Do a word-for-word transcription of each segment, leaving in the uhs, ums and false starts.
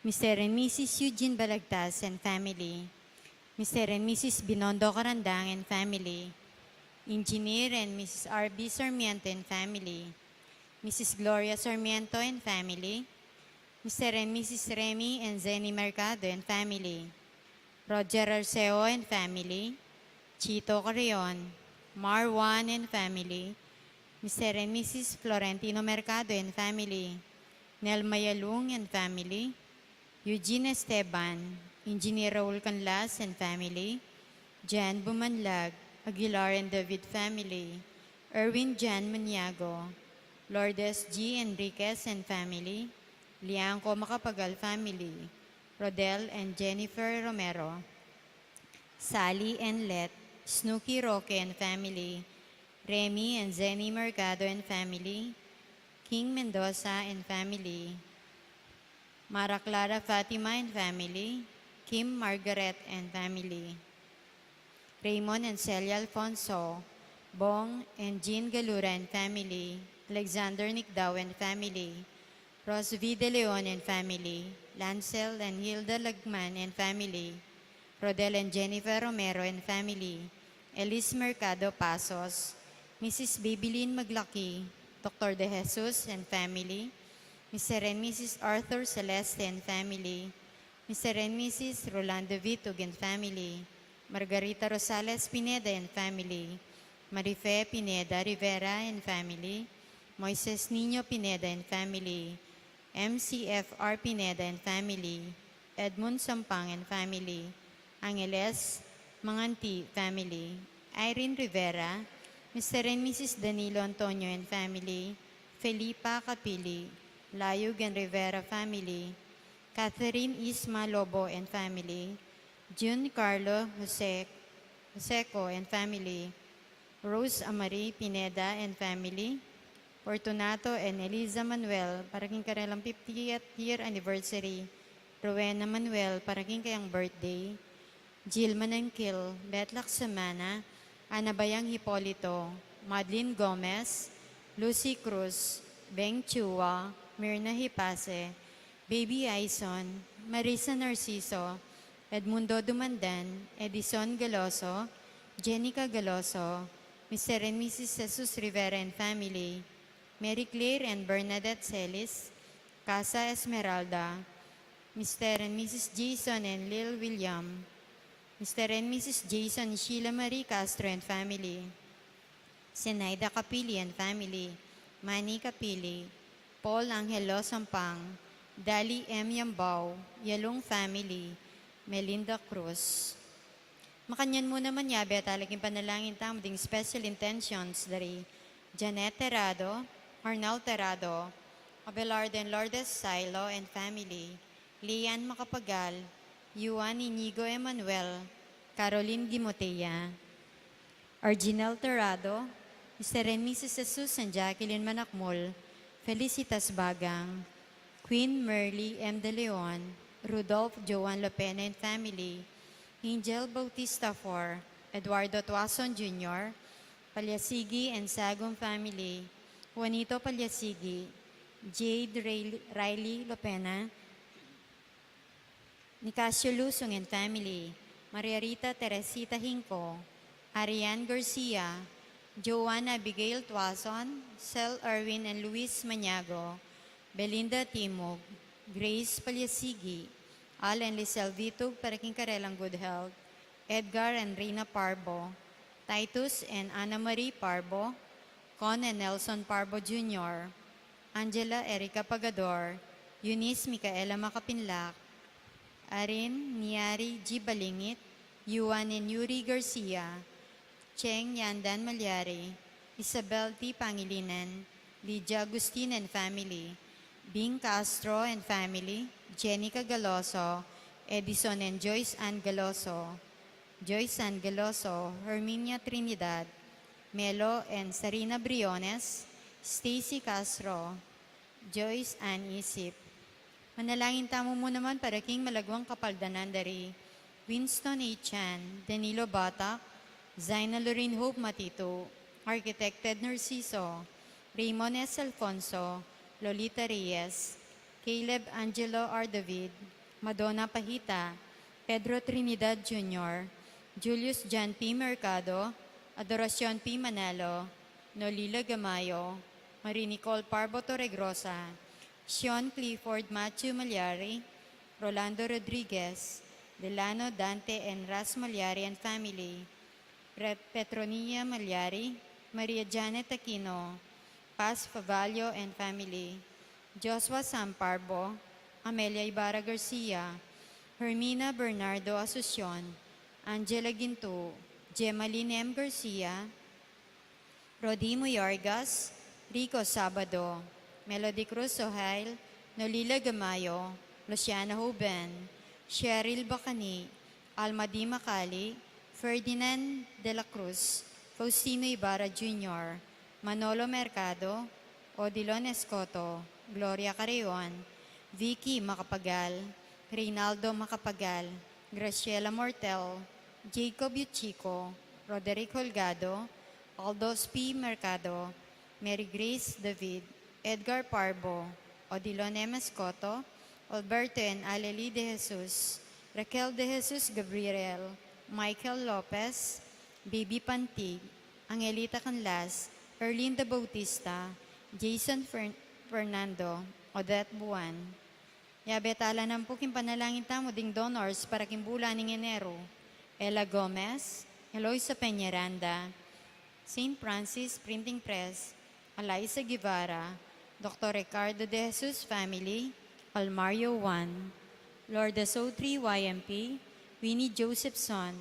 Mister and Missus Eugene Balagtas and family. Mister and Missus Binondo Carandang and family. Engineer and Missus R B Sarmiento and family. Missus Gloria Sarmiento and family. Mister and Missus Remy and Zenny Mercado and family. Roger Arceo and family. Chito Carrion, Mar Juan and family. Mister and Missus Florentino Mercado and family. Nelma Yalung and family. Eugene Esteban, Engineer Raul Canlas and family. Jan Bumanlag, Aguilar and David family. Erwin Jan Maniago, Lourdes G Enriquez and family. Liangco Macapagal family. Rodel and Jennifer Romero. Sally and Let, Snooki Roque and family. Remy and Zenny Mercado and family. King Mendoza and family. Mara Clara Fatima and family. Kim Margaret and family. Raymond and Celia Alfonso. Bong and Jean Galura and family. Alexander Nicdao and family. Rose V De Leon and family. Lancel and Hilda Lagman and family. Rodel and Jennifer Romero and family. Elise Mercado Pasos. Missus Babylin Maglaki. Doctor De Jesus and family. Mister and Missus Arthur Celeste and family. Mister and Missus Rolando Vitug and family. Margarita Rosales Pineda and family. Marife Pineda Rivera and family. Moises Niño Pineda and family. M C F R Pineda and family. Edmund Sampang and family. Angeles Manganti family. Irene Rivera. Mister and Missus Danilo Antonio and family. Felipa Capili. Layug and Rivera family. Catherine Isma Lobo and family. Jun Carlo Jose, Joseco and family. Rose Amari Pineda and family. Fortunato and Eliza Manuel, para king karelang fiftieth year anniversary. Rowena Manuel, para king kayang birthday. Jill Manangkil, Beth Lacsamana, Ana Bayang Hipolito, Madeline Gomez, Lucy Cruz, Beng Chua, Mirna Hipase, Baby Aison, Marisa Narciso, Edmundo Dumandan, Edison Galoso, Jenica Galoso, Mister and Missus Jesus Rivera and family, Mary Claire and Bernadette Celis, Casa Esmeralda, Mister and Missus Jason and Lil William, Mister and Missus Jason Sheila Marie Castro and family, Zenaida Capili and family, Manny Capili, Paul Angelo Sampang, Dali M Yambao, Yalung family, Melinda Cruz. Makanyan mu naman yabe tala king panalangin tamu ding special intentions dari Janet Terrado, Arnel Terrado, Abelardo and Lourdes Silo and family, Lian Macapagal, Yuan Inigo Emmanuel, Caroline Gimotea, Arginel Terrado, Mister and Missus Jesus and Jacqueline Manakmul, Felicitas Bagang, Queen Merly M De Leon, Rudolph Joan Lopena and family, Angel Bautista four, Eduardo Tuason Junior, Palyasigi and Sagum family, Juanito Palyasigi, Jade Ray-, Riley Lopena, Nicasio Lusung and family, Maria Rita Teresita Hinco, Arian Garcia, Joanna Abigail Tuason, Sel Erwin and Luis Maniago, Belinda Timog, Grace Palyasigi, Al and Lisel Vitug para king karelang good health, Edgar and Rina Parbo, Titus and Ana Marie Parbo, Con and Nelson Parbo Junior, Angela Erica Pagador, Eunice Micaela Macapinlac, Arin Niari G Balingit, Yuan and Yuri Garcia, Cheng Yandan Malyari, Isabel T Pangilinan, Lydia Agustin and family, Bing Castro and family, Jenica Galoso, Edison and Joyce Ann Galoso, Joyce Ann Galoso, Herminia Trinidad, Melo and Sarina Briones, Stacy Castro, Joyce Ann Isip. Manalangin tamu mu naman para king malagwang kapaldanan dari Winston A Chan, Danilo Batak, Zaina Lorraine Hope Matitu, Architect Ted Narciso, Raymond S Alfonso, Lolita Reyes, Caleb Angelo R. David, Madonna Pahita, Pedro Trinidad Junior, Julius John P. Mercado, Adoracion P. Manalo, Nolila Gamayo, Marie Nicole Parbo Torregrosa, Sean Clifford Matthew Malyari, Rolando Rodriguez, Delano Dante and Ras Malyari and family, Re-, Petronia Malyari, Maria Janet Aquino, Paz Favallo and family, Joshua Sam Parbo, Amelia Ibarra Garcia, Hermina Bernardo Asuncion, Angela Gintu, Gemaline M. Garcia, Rodimo Yorgas, Rico Sabado, Melody Cruz Ohail, Nolila Gamayo, Luciana Huben, Cheryl Bacani, Alma D. Macali, Ferdinand de la Cruz, Faustino Ibarra Junior, Manolo Mercado, Odilon Escoto, Gloria Carreon, Vicky Macapagal, Reynaldo Macapagal, Graciela Mortel, Jacob Yuchiko, Roderick Holgado, Aldos P. Mercado, Mary Grace David, Edgar Parbo, Odilon M. Escoto, Alberto and Aleli De Jesus, Raquel De Jesus Gabriel, Michael Lopez, Baby Pantig, Angelita Canlas, Erlinda Bautista, Jason Fern-, Fernando, Odette Buan. Yabe tala naman pu king panalangin tamu ding donors para king bulan ning Enero: Ella Gomez, Eloisa Peñaranda, Saint Francis Printing Press, Eliza Guevara, Doctor Ricardo De Jesus family, Almario Juan, Lourdes O three Y M P, Winnie Josephson,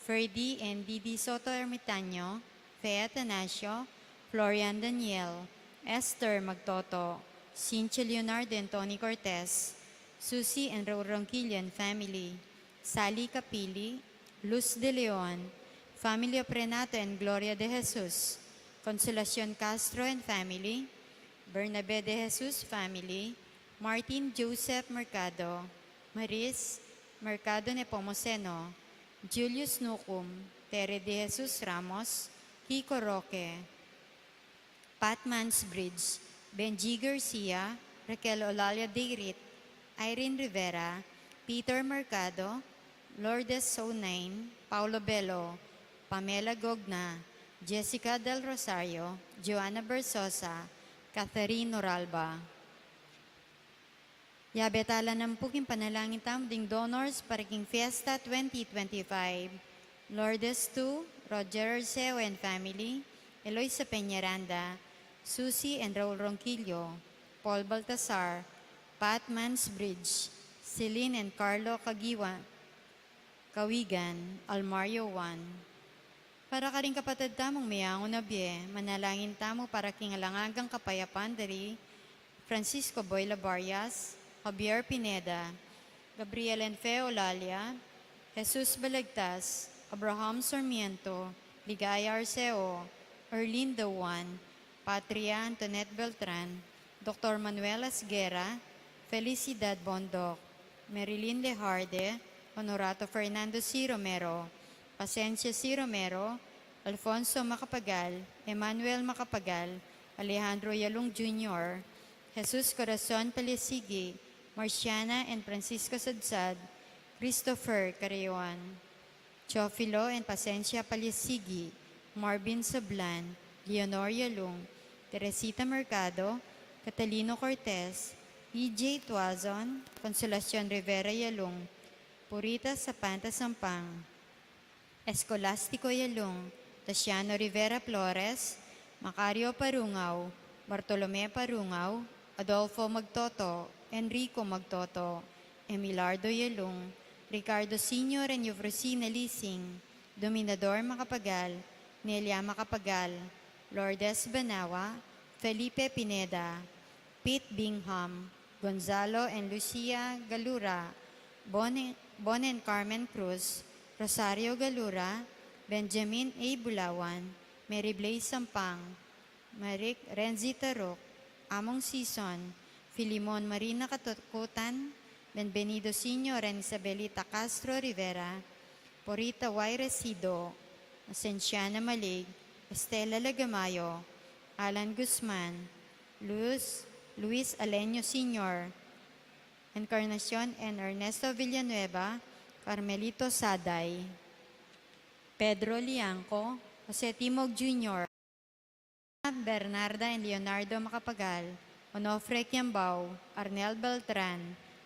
Ferdy and Didi Soto Ermitaño, Fe Atanasio, Florian Daniel, Esther Magtoto, Cynthia Leonardo and Tony Cortez, Susie and Raul Ronquillo and family, Sally Capili, Luz De Leon, family of Renato and Gloria De Jesus, Consolacion Castro and family, Bernabe De Jesus family, Martin Joseph Mercado, Maris Mercado Nepomuceno, Julius Nucum, Tere De Jesus Ramos, Kiko Roque, Pat Mansbridge, Benji Garcia, Raquel Olalia Deirit, Irene Rivera, Peter Mercado, Lourdes Sonain, Paulo Bello, Pamela Gogna, Jessica Del Rosario, Joanna Bersosa, Catherine Noralba. Yabe tala naman pu king panalangin tamu ding donors para king Fiesta twenty twenty-five. Lourdes two, Roger Arceo and family, Eloisa Peñaranda, Susie and Raul Ronquillo, Paul Baltasar, Pat Mansbridge, Celine and Carlo Kagiwa, Kawigan, Almario Juan. Para karing kapatad tamung meangu na bie, manalangin tamu para king alang anggang kapayapan da ri Francisco Boy Labarias, Javier Pineda, Gabriel and Fe Olalia, Jesus Balagtas, Abraham Sarmiento, Ligaya Arceo, Erlinda Juan, Patria Antoinette Beltran, Doctor Manuel Asguera, Felicidad Bondoc, Marilyn Lejarde, Honorato Fernando C. Romero, Pasencia C. Romero, Alfonso Macapagal, Emmanuel Macapagal, Alejandro Yalung Junior, Jesus Corazon Palisigi, Marciana and Francisco Sadsad, Christopher Carreon, Teofilo and Pasencia Palisigi, Marvin Sablan, Leonor Yalung, Teresita Mercado, Catalino Cortez, E J Tuazon, Consolacion Rivera Yalung, Purita Sapanta Sampang, Escolastico Yalung, Tasiano Rivera Flores, Macario Parungao, Bartolome Parungao, Adolfo Magtoto, Enrico Magtoto, Emilardo Yalung, Ricardo Senior and Eufrosina Lising, Dominador Macapagal, Nelia Macapagal, Lourdes Banawa, Felipe Pineda, Pete Bingham, Gonzalo and Lucia Galura, Bon, Bon and Carmen Cruz, Rosario Galura, Benjamin A. Bulawan, Mary Blaze Sampang, Maric Renzi Taruc, Among Sison, Filimon Marina Katukutan, Benvenido Senior and Isabelita Castro Rivera, Porita Y. Resido, Asenciana Malig, Estela Lagamayo, Alan Guzman, Luis, Luis Aleño Senior, Encarnacion and Ernesto Villanueva, Carmelito Saday, Pedro Liangco, Jose Timog Junior, Bernarda and Leonardo Macapagal, Onofre Kiambao, Arnel Beltran,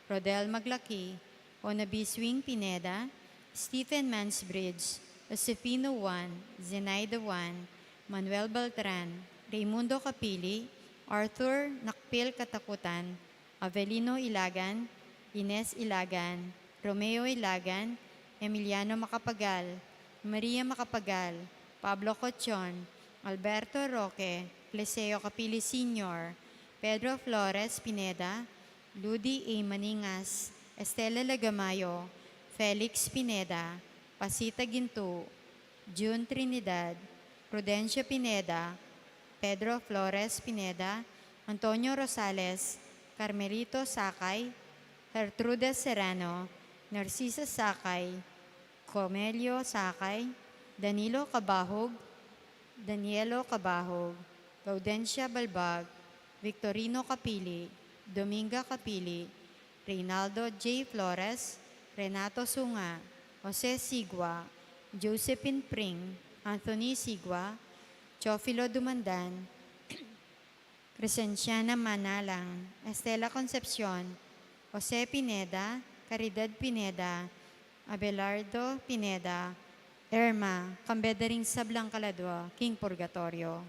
Rodel Maglaki, Onabi Swing Pineda, Stephen Mansbridge, Josefino Juan, Zenaida Juan, Manuel Beltran, Raymundo Capili, Arthur Nakpil Katakutan, Avelino Ilagan, Ines Ilagan, Romeo Ilagan, Emiliano Macapagal, Maria Macapagal, Pablo Cochon, Alberto Roque, Cleseo Capili Senior, Pedro Flores Pineda, Ludi A. Maningas, Estela Lagamayo, Felix Pineda, Pasita Gintu, June Trinidad, Prudencia Pineda, Pedro Flores Pineda, Antonio Rosales, Carmelito Sakay, Gertrude Serrano, Narcisa Sakay, Comelio Sakay, Danilo Cabahug, Danielo Cabahug, Gaudencia Balbag, Victorino Capili, Dominga Capili, Reynaldo J. Flores, Renato Sunga, Jose Sigua, Josephine Pring, Anthony Sigua, Teofilo Dumandan, Crescenciana Manalang, Estela Concepcion, Jose Pineda, Caridad Pineda, Abelardo Pineda, Irma, kambe da ring sablang kaladua king purgatorio.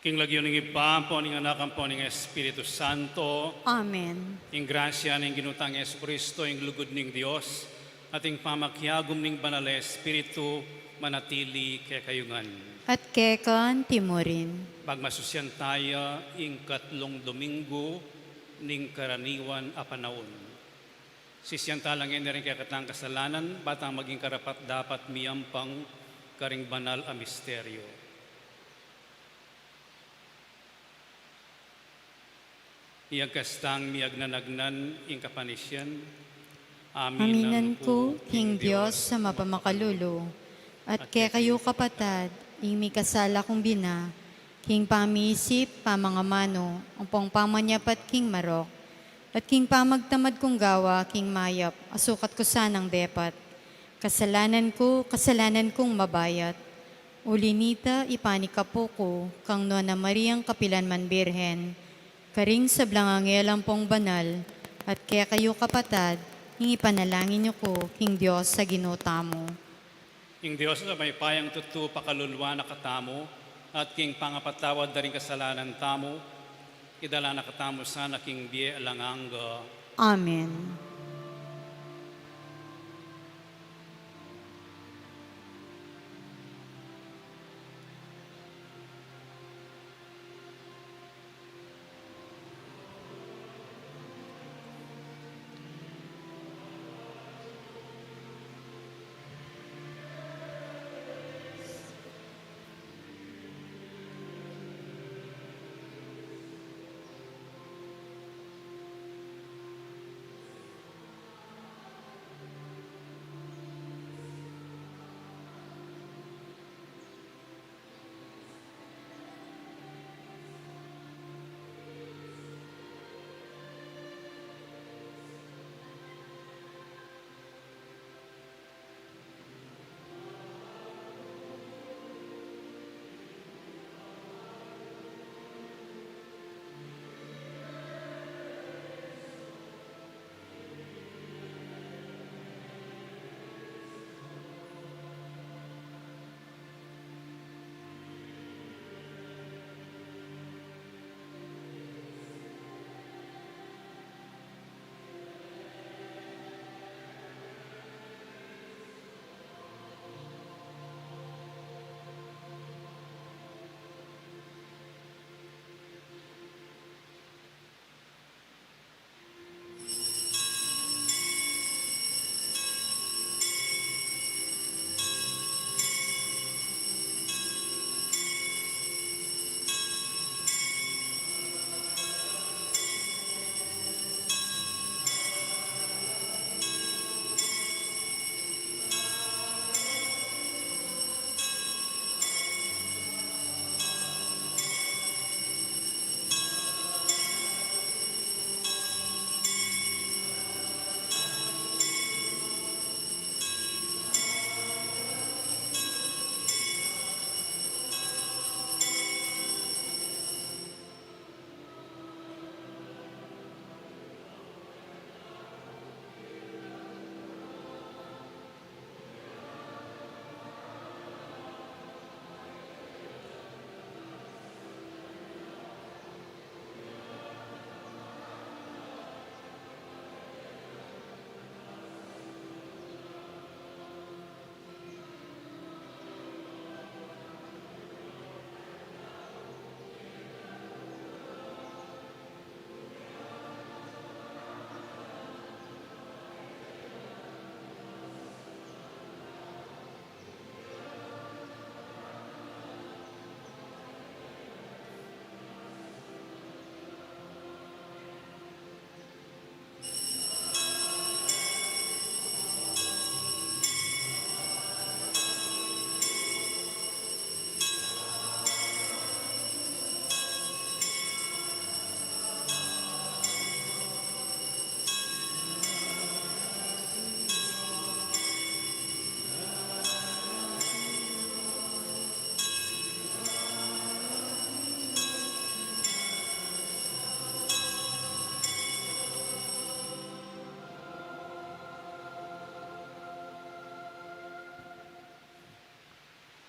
King lagyu ning Ibpa, ampo ning Anak, ampo ning Espiritu Santo. Amen. Ing grasya ning Ginu tang Jesucristo, ing lugud ning Dios, at ing pamakiagum ning Banal a Espiritu, manatili kekayu ngan. At keka naman murin. Pagmasusian taya ing katlung Domingo ning karaniwan a panaun. Sisian tala ngeni ring kekatang kasalanan, ba tang maging karapat-dapat miyampang karing banal a misteryo. Iyagkas tang miyagnanagnan ing kapanisian. Aminan ku king Dios a mapamakalulu, at kekayu kapatad, ing mikasala kung bina, king pamiisip, pamangamanu, ampong pamanyapat king marok, at king pamagtamad kung gawa king mayap a sukat ku sanang depat. Kasalanan ku, kasalanan kung mabayat. Uli nita, ipanikapu ku kang Nuan a Mariang kapilan man Birhen, karing sablang anghel ampong banal, at kekayu kapatad, ing ipanalangin yu ku king Dios a Ginu tamu. Ing Dios a mayupayang tutu pakaluluan na katamu, at king pangapatawad da ring kasalanan tamu, idala na katamu sana king bie alang angga. Amen.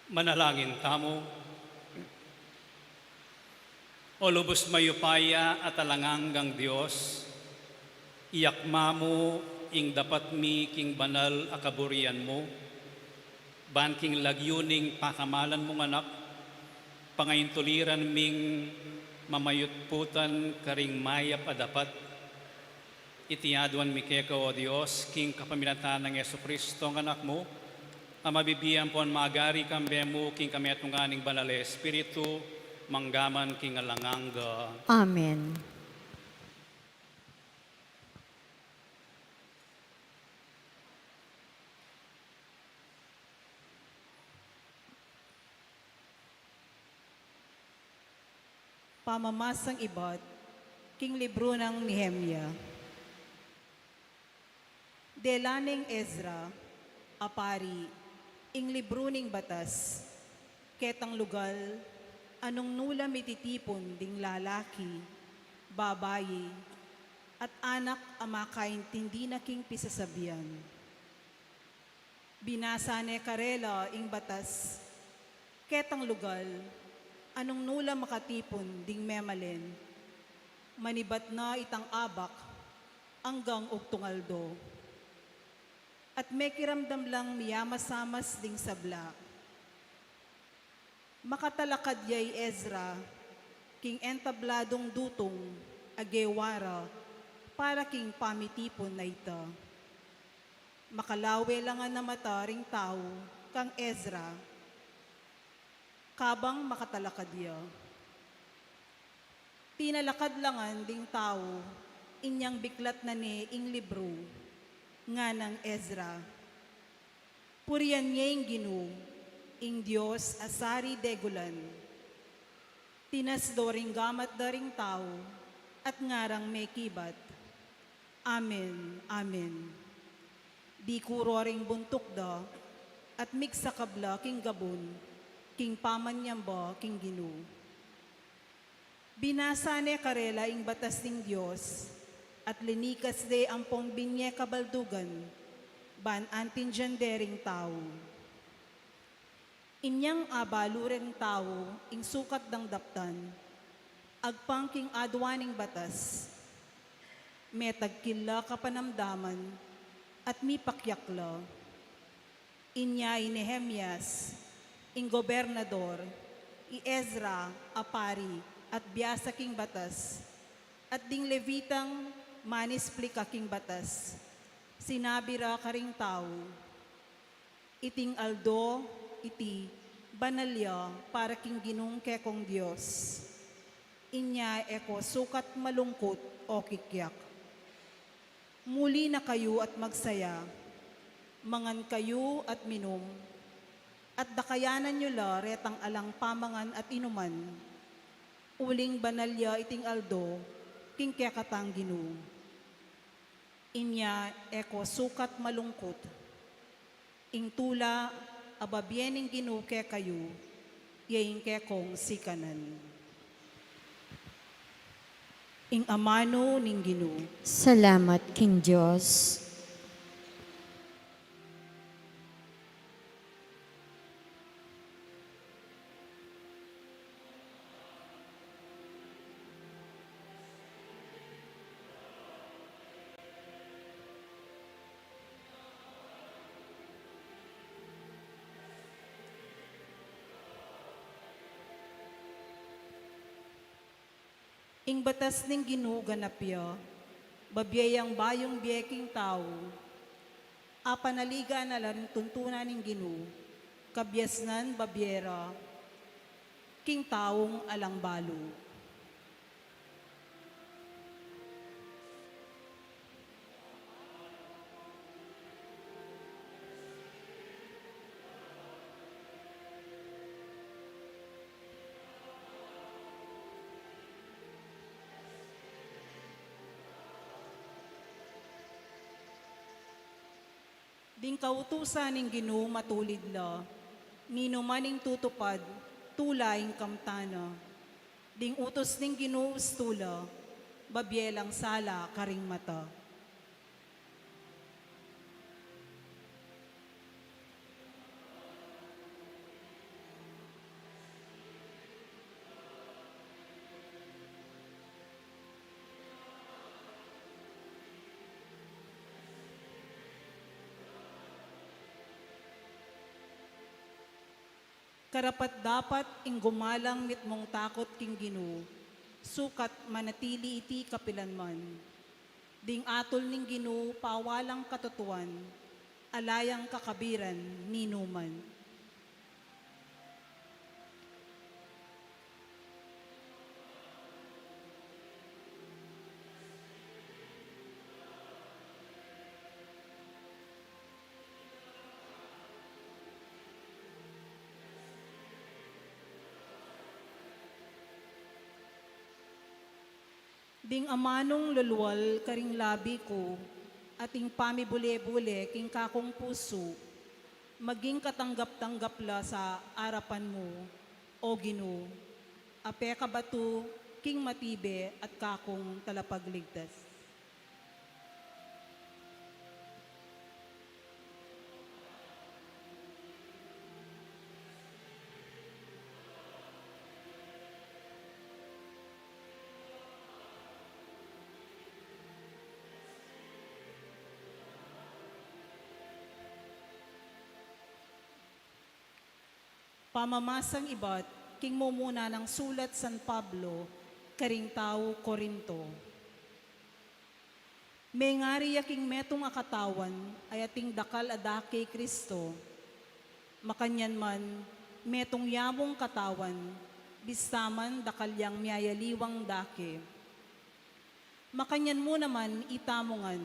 Manalangin tamu. O lubus mayupaya at alang anggang Dios, iyakma mu ing dapat mi king banal a kaburian mu, ban king lagyu ning pakamalan mung Anak, pangaintuliran ming mamayutputan karing mayap a dapat. Iti aduan mi keka, o Dios, king kapamilatan nang Jesucristo, a Anak mu, a mabibie ampon magari kambe mu king kametungan ning Banal a Espiritu, mangga man king alang angga. Amen. Pamamasang ibat king libru nang Nehemia. Dela neng Ezra a pari ing libru ning batas, ketang lugal a nung nu la mititipun ding lalaki, babai, at anak a makaintindi na king pisasabian. Binasa ne karela ing batas, ketang lugal a nung nu la makatipun ding memalen, manibat na itang abak anggang ugtung aldo. At mekiramdam lang miyamasamas ding sabla. Makatalakad ya i Ezra king entabladung dutung a gewa ra para king pamitipun a ita. Makalawe la ngan a mata ring tau kang Ezra kabang makatalakad ya. Tinalakad la ngan ding tau inyang biklat na ne ing libru, nganang Ezra. Purian ye ing Ginu, ing Dios a sari degulan. Tinas do ring gamat da ring tau, at ngarang mekibat, "Amen, amen." Dikuru ring buntuk da, at migsakab la king gabun, king pamanyamba king Ginu. Binasa ne karela ing batas ning Dios, at linikas de ampong binye kabaldugan, ban antindian de ring tau. Inyang abalu ring tau ing sukat dang daptan, agpang king adwan ning batas, metagkil la kapanamdaman, at mipakyak la. Inya i Nehemias, ing gobernador, i Ezra a pari, at biasa king batas, at ding Levitang manisplika king batas, sinabi ra karing tau, "Iting aldo iti banal ya para king Ginung kekong Dios. Inya e ko sukat malungkut o kikyak. Muli na kayu at magsaya, mangan kayu at minum, at dakayanan yu la retang alang pamangan at inuman, uling banal ya iting aldo king kekatang Ginu. Inya e ko sukat malungkut. Ing tula a babie ning Ginu kekayu, ya ing kekong sikanan." Ing amanu ning Ginu. Salamat king Dios. Ing batas ning Ginu ganap ya, babie yang bayung bie king tau, apanaligan na la ring tuntunan ning Ginu, kabiasnan babie ra king taung alang balu. Ding kautusan ning Ginu matulid la, ninuman ing tutupad, tula ing kamtan na. Ding utus ning Ginu ustu la, babie lang sala karing mata. Karapat-dapat ing gumalang mitmung takut king Ginu, sukat manatili iti kapilanman. Ding atul ning Ginu pawalang katutuan, ala yang kakabiran ninuman. Ding amanung lulual karing labi ku, at ing pamibule-bule king kakung pusu, maging katanggap-tanggap la sa arapan mu, O Ginu, a pekabatu king matibe at kakung talapagligtas. Pamamasang ibat king mumuna nang sulat San Pablo karing tau Corinto. Mengari ya king metung a katawan a ating dakal a dake i Kristo. Makanyan man, metung ya mung katawan, bista man dakal yang miyayaliwang dake. Makanyan mu naman itamu ngan,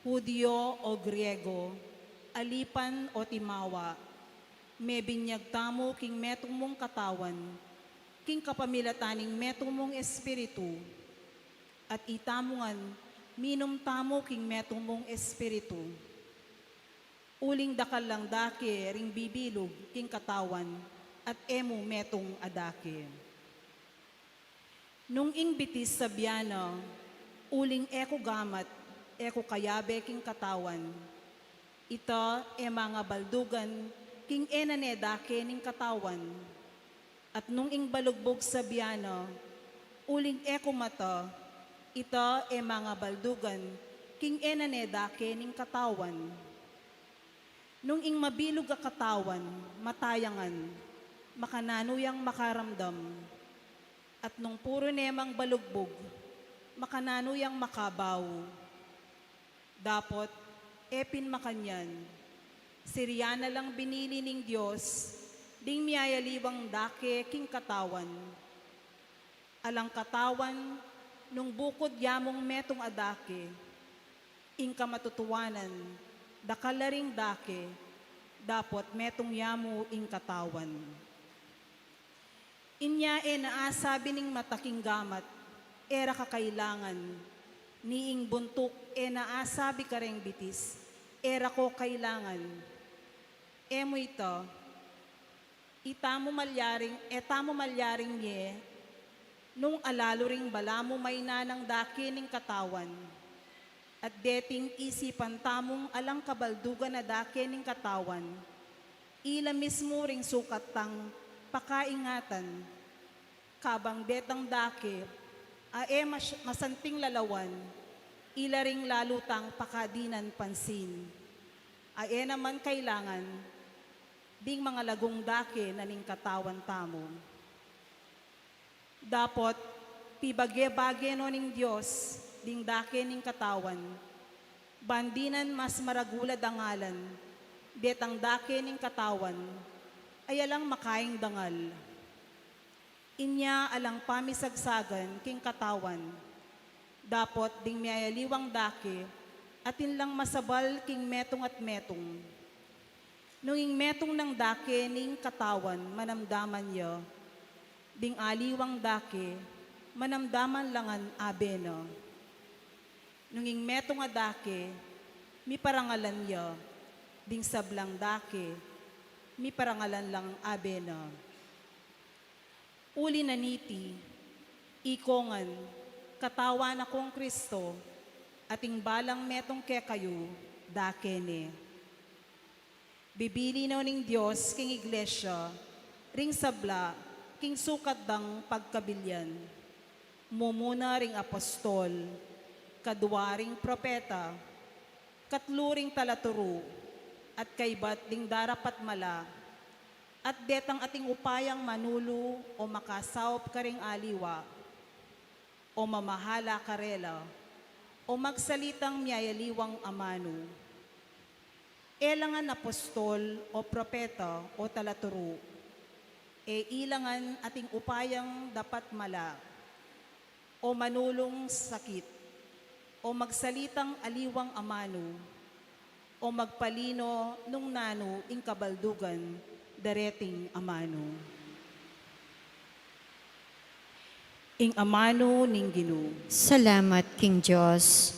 Judio o Griego, alipan o timawa, mebinyag tamu king metung mung katawan, king kapamilatan ning metung mung Espiritu, at itamu ngan, minum tamu king metung mung Espiritu. Uling dakal lang dake ring bibilug king katawan, at e mu metung a dake. Nung ing bitis sabian na, uling e ku gamat, e ku kayabe king katawan. Ita e mangabaldugan king e na ne dake ning katawan. At nung ing balugbug sabian na, uling e ku mata, ita e mangabaldugan king e na ne dake ning katawan. Nung ing mabilug a katawan, mata ya ngan, makananu yang makaramdam? At nung puru ne mang balugbug, makananu yang makabau? Dapot, e pin makanyan, sirian na lang binili ning Dios ding miyayaliwang dake king katawan. Alang katawan, nung bukud ya mung metung a dake, ing kamatutuanan, dakal la ring dake, dapot metung ya mu ing katawan. Inya e na asabi ning mata king gamat, e ra ka kailangan, ni ing buntuk e na asabi kareng bitis, e ra ko kailangan. E mu ita, ita mu malyaring, e ta mu malyaring mie, nung alalu ring balamu maina nang dake ning katawan. At deting isipan tamung alang kabaldugan a dake ning katawan, ila mismu ring sukat tang pakaingatan, kabang detang dake a e mas-, masanting lalawan, ila ring lalu tang pakadinan pansin, a e naman kailangan ding mangalagung dake na ning katawan tamu. Dapot, pibage-bage no ning Dios ding dake ning katawan, ban dinan mas maragul a dangalan detang dake ning katawan, a alang makaing dangal. Inya alang pamisagsagan king katawan, dapot ding miyayaliwang dake, atin lang masabal king metung at metung. Nung ing metung nang dake ning katawan manamdaman ya, ding aliwang dake manamdaman la ngan abe na. Nung ing metung a dake miparangalan ya, ding sablang dake miparangalan la ngan abe na. Uli na niti, iko ngan, katawan na kung Kristo, at ing balang metung kekayu, dake ne. Bibili no ning Dios king iglesia ring sabla king sukat dang pagkabilian. Mumuna ring apostol, kadua ring propeta, katlu ring talaturu, at kaybat ding darapat mala, at detang ating upayang manulu o makasaup karing aliwa, o mamahala karela, o magsalitang miyayaliwang amanu. E la ngan apostol o propeta o talaturu, e ila ngan ating upayang dapat mala, o manulung sakit, o magsalitang aliwang amanu, o magpalino nung nanu ing kabaldugan dareting amanu. Ing amanu ning Ginu. Salamat king Dios.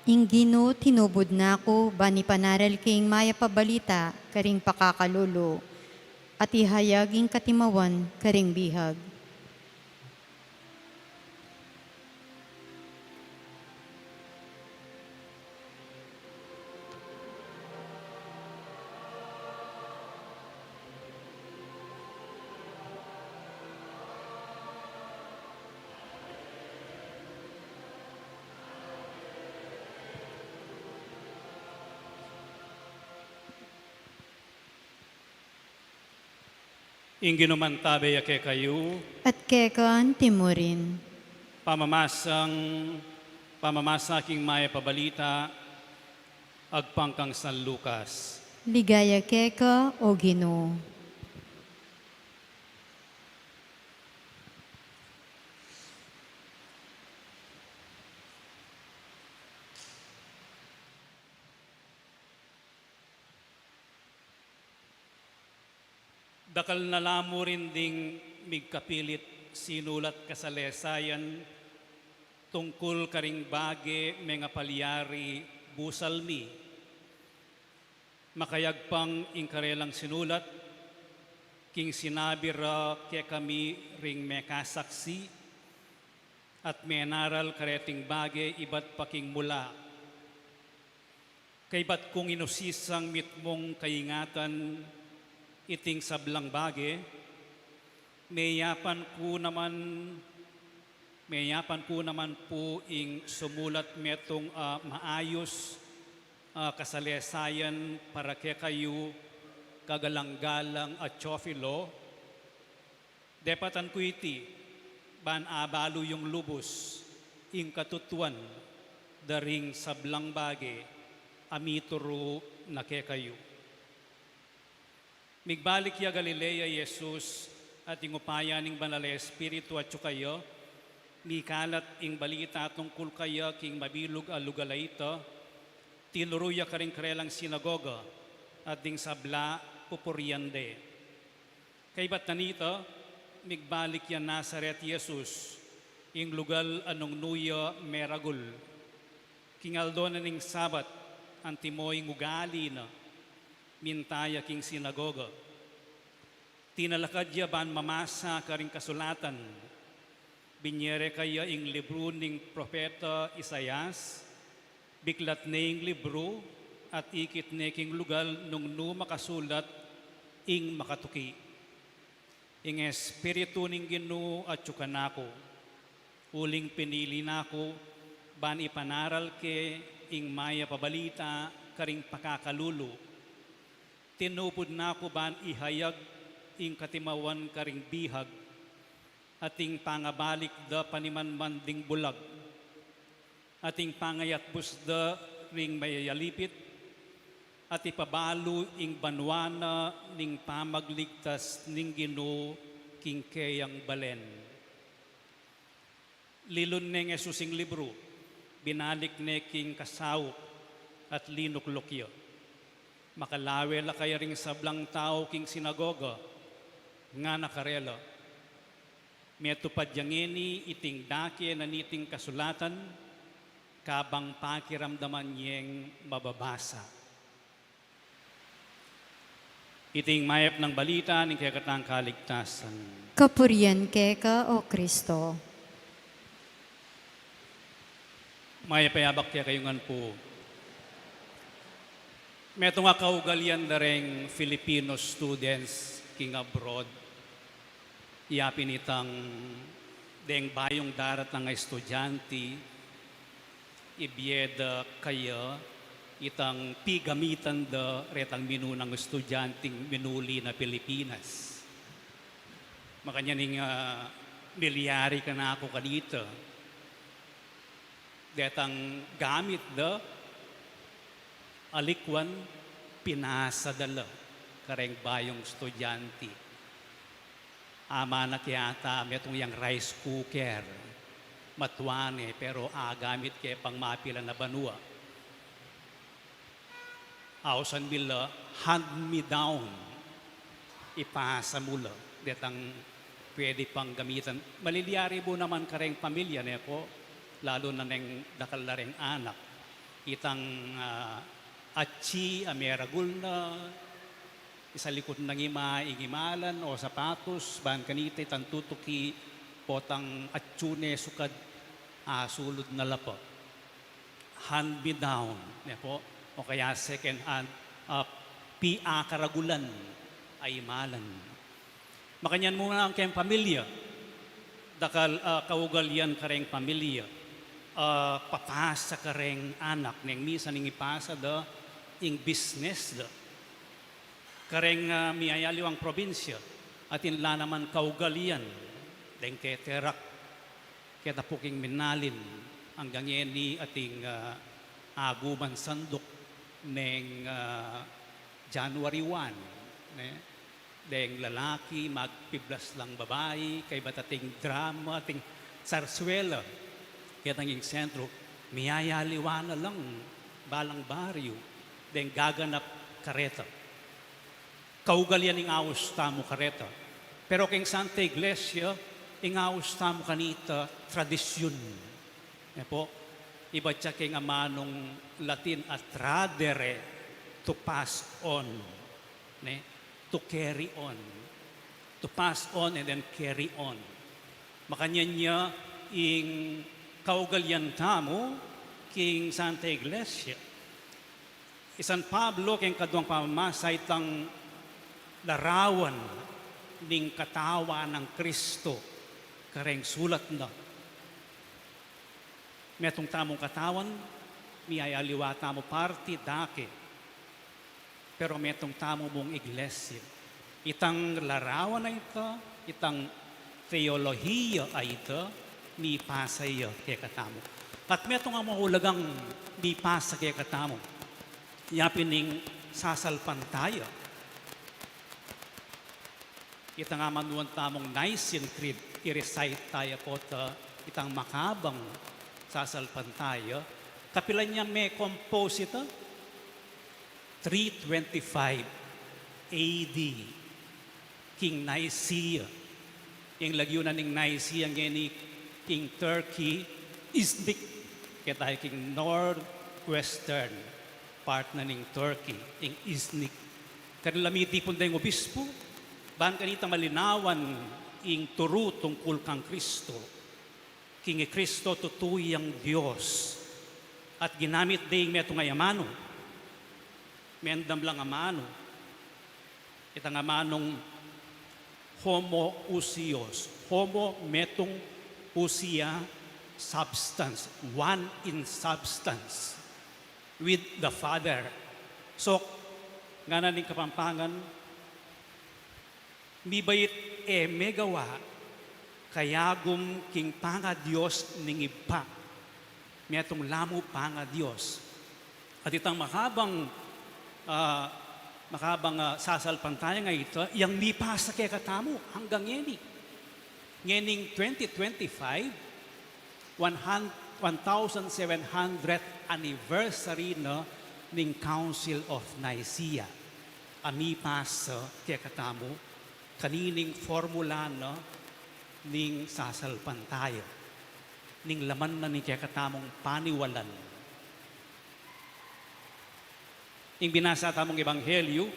Ing Ginu tinubud na ku ban ipanaral ke ing mayap a balita karing pakakalulu, at ihayag ing katimawan karing bihag. Ing Ginu mantabe ya kekayu. At keka antimurin. Pamamasang, pamamasa king mayap a balita agpang kang San Lucas. Ligaya keka, O Ginu. Dakal na la mu rin ding migkapilit sinulat kasalesayan tungkul karing bage mengapalyari busal mi. Makayagpang ing karelang sinulat, king sinabi ra kekami ring mekasaksi, at menaral kareting bage ibat pa king mula. Kaybat kung inusisang mitmung kaingatan iting sablang bage, meyapan ku naman, meyapan ku naman pu ing sumulat metung a maayus a kasalesayan para kekayu, kagalang-galang a Teofilo, depatan ku iti, ban abalu yung lubus ing katutuan da ring sablang bage a mituru na kekayu. Migbalik ya Galilea i Jesus, at ing upaya ning Banal a Espiritu atyu kaya, mikalat ing balita tungkul kaya king mabilug a lugal a ita, tinuru ya karing karelang sinagoga, at ding sabla pupurian de. Kaybat na nita, migbalik ya Nazaret i Jesus, ing lugal a nung nu ya meragul. King aldo na ning Sabat, antimo ing ugali na, minta ya king sinagoga. Tinalakad ya ban mamasa karing kasulatan. Binie re kaya ing libru ning propeta Isaias, biklat ne ing libru, at ikit ne king lugal nung nu makasulat ing makatuki: Ing Espiritu ning Ginu atyu kanaku, uling pinili na ku ban ipanaral ke ing mayap a balita karing pakakalulu. Tinupud na ku ban ihayag ing katimawan karing bihag, at ing pangabalik da panimanman ding bulag, at ing pangayatbus da ring mayayalipit, at ipabalu ing banua na ning pamagligtas ning Ginu king keyang balen. Linun neng Jesus ing libru, binalik ne king kasaup, at linukluk ya. Makalawe la kaya ring sablang tau king sinagoga, ngana karela: Metupad ya ngeni iting dake na niting kasulatan, kabang pakiramdaman yeng mababasa. Iting mayap nang balita ning kekatang kaligtasan. Kapurian keka, O Kristo. Mayap a abak kekayu ngan pu. Metung a kaugalian da reng Filipino students king abroad, ya pin itang deng bayung daratang a estudyante, ibie da kaya Itang pigamitan da retang minunang estudianting minuli na Pilipinas. Makanyan ing, ah, milyari kanaku kanita. Detang gamit da, alikwan, pinasa da la kareng bayung estudianti. Amana ke yata metung yang rice cooker. Matua ne, pero agamit ke pang mapilan a banua. Ausan mi la hand me down. Ipasa mu la. Detang pwede pang gamitan. Malilyari mu naman kareng pamilya, ne po? Lalu na neng dakal la reng anak. Itang, ah, atsi a meragul na, isa likut nang ima, ing imalan o sapatos, ban kanita itang tutuki, potang atsu ne sukad, ah, sulud na la pa. Hand me down, ne po? O kaya second hand, ah, piakaragulan a imalan. Makanyan mu na keng pamilya. Dakal, ah, kaugalian kareng pamilya. Ah, papasa kareng anak, neng misan ing ipasa da, ing business da. Kareng, ah, miyayaliwang probinsya, atin la naman kaugalian, deng keterak, keta pu king minalin, anggang ngeni ating, ah, aguman sanduk neng, ah, January one, ne? Deng lalaki, magpiblas lang babai, kaybat ating drama, ating sarswela, ketang ing sentro, miyayaliwa na lang balang baryu, deng gaganap kareta. Kaugalian ing aus tamu kareta. Pero keng Santa Iglesia, ing aus tamu kanita tradisyun. Ne po, ibat ya keng amanung Latin a tradere, to pass on. Ne? To carry on. To pass on and then carry on. Makanyan ya ing kaugalian tamu king Santa Iglesia. I San Pablo keng kaduang pamamasa itang larawan ning katawan nang Kristo kareng sulat na. Metung tamung katawan, miyayaliwa tamu parti dake. Pero metung tamu mung iglesia. Itang larawan a ita, itang teolohiya a ita, mipasa ya kekatamu. At metung a maulagang mipasa kekatamu. Ya pin ing sasalpantaya. Itang amanuan tamung Nicene Creed, i-recite taya pota itang makabang sasalpantaya. Kapilan ya me-compose ita? Three twenty-five A D, king Nicaea. Ing lagyu na ning Nicaea ngeni king Turkey, Iznik, keta king northwestern part na ning Turkey, ing Iznik. Kanila mitipun deng obispo, ban kanita malinawan ing turu tungkul kang Kristo. King i Kristo tutu yang Dios. At ginamit de ing metung a amanu. Mendam lang amanu. Itang amanung homo ousios. Homo metung, ousia substance. One in substance with the Father. So, ngana ning Kapampangan, mibait e megawa kayagum king pangadios ning Ibpa. Metung la mu pangadios. At itang makabang, ah, makabang, ah, sasalpantaya a ita, yang mipasa kekatamu anggang ngeni. Ngening twenty twenty-five, one hundred, one thousand seven hundredth anniversary na ning Council of Nicaea. A mipasa kekatamu, kanining formula na ning sasalpantaya, ning laman na ning kekatamung paniwalan. Ing binasa tamung ebanghelyu,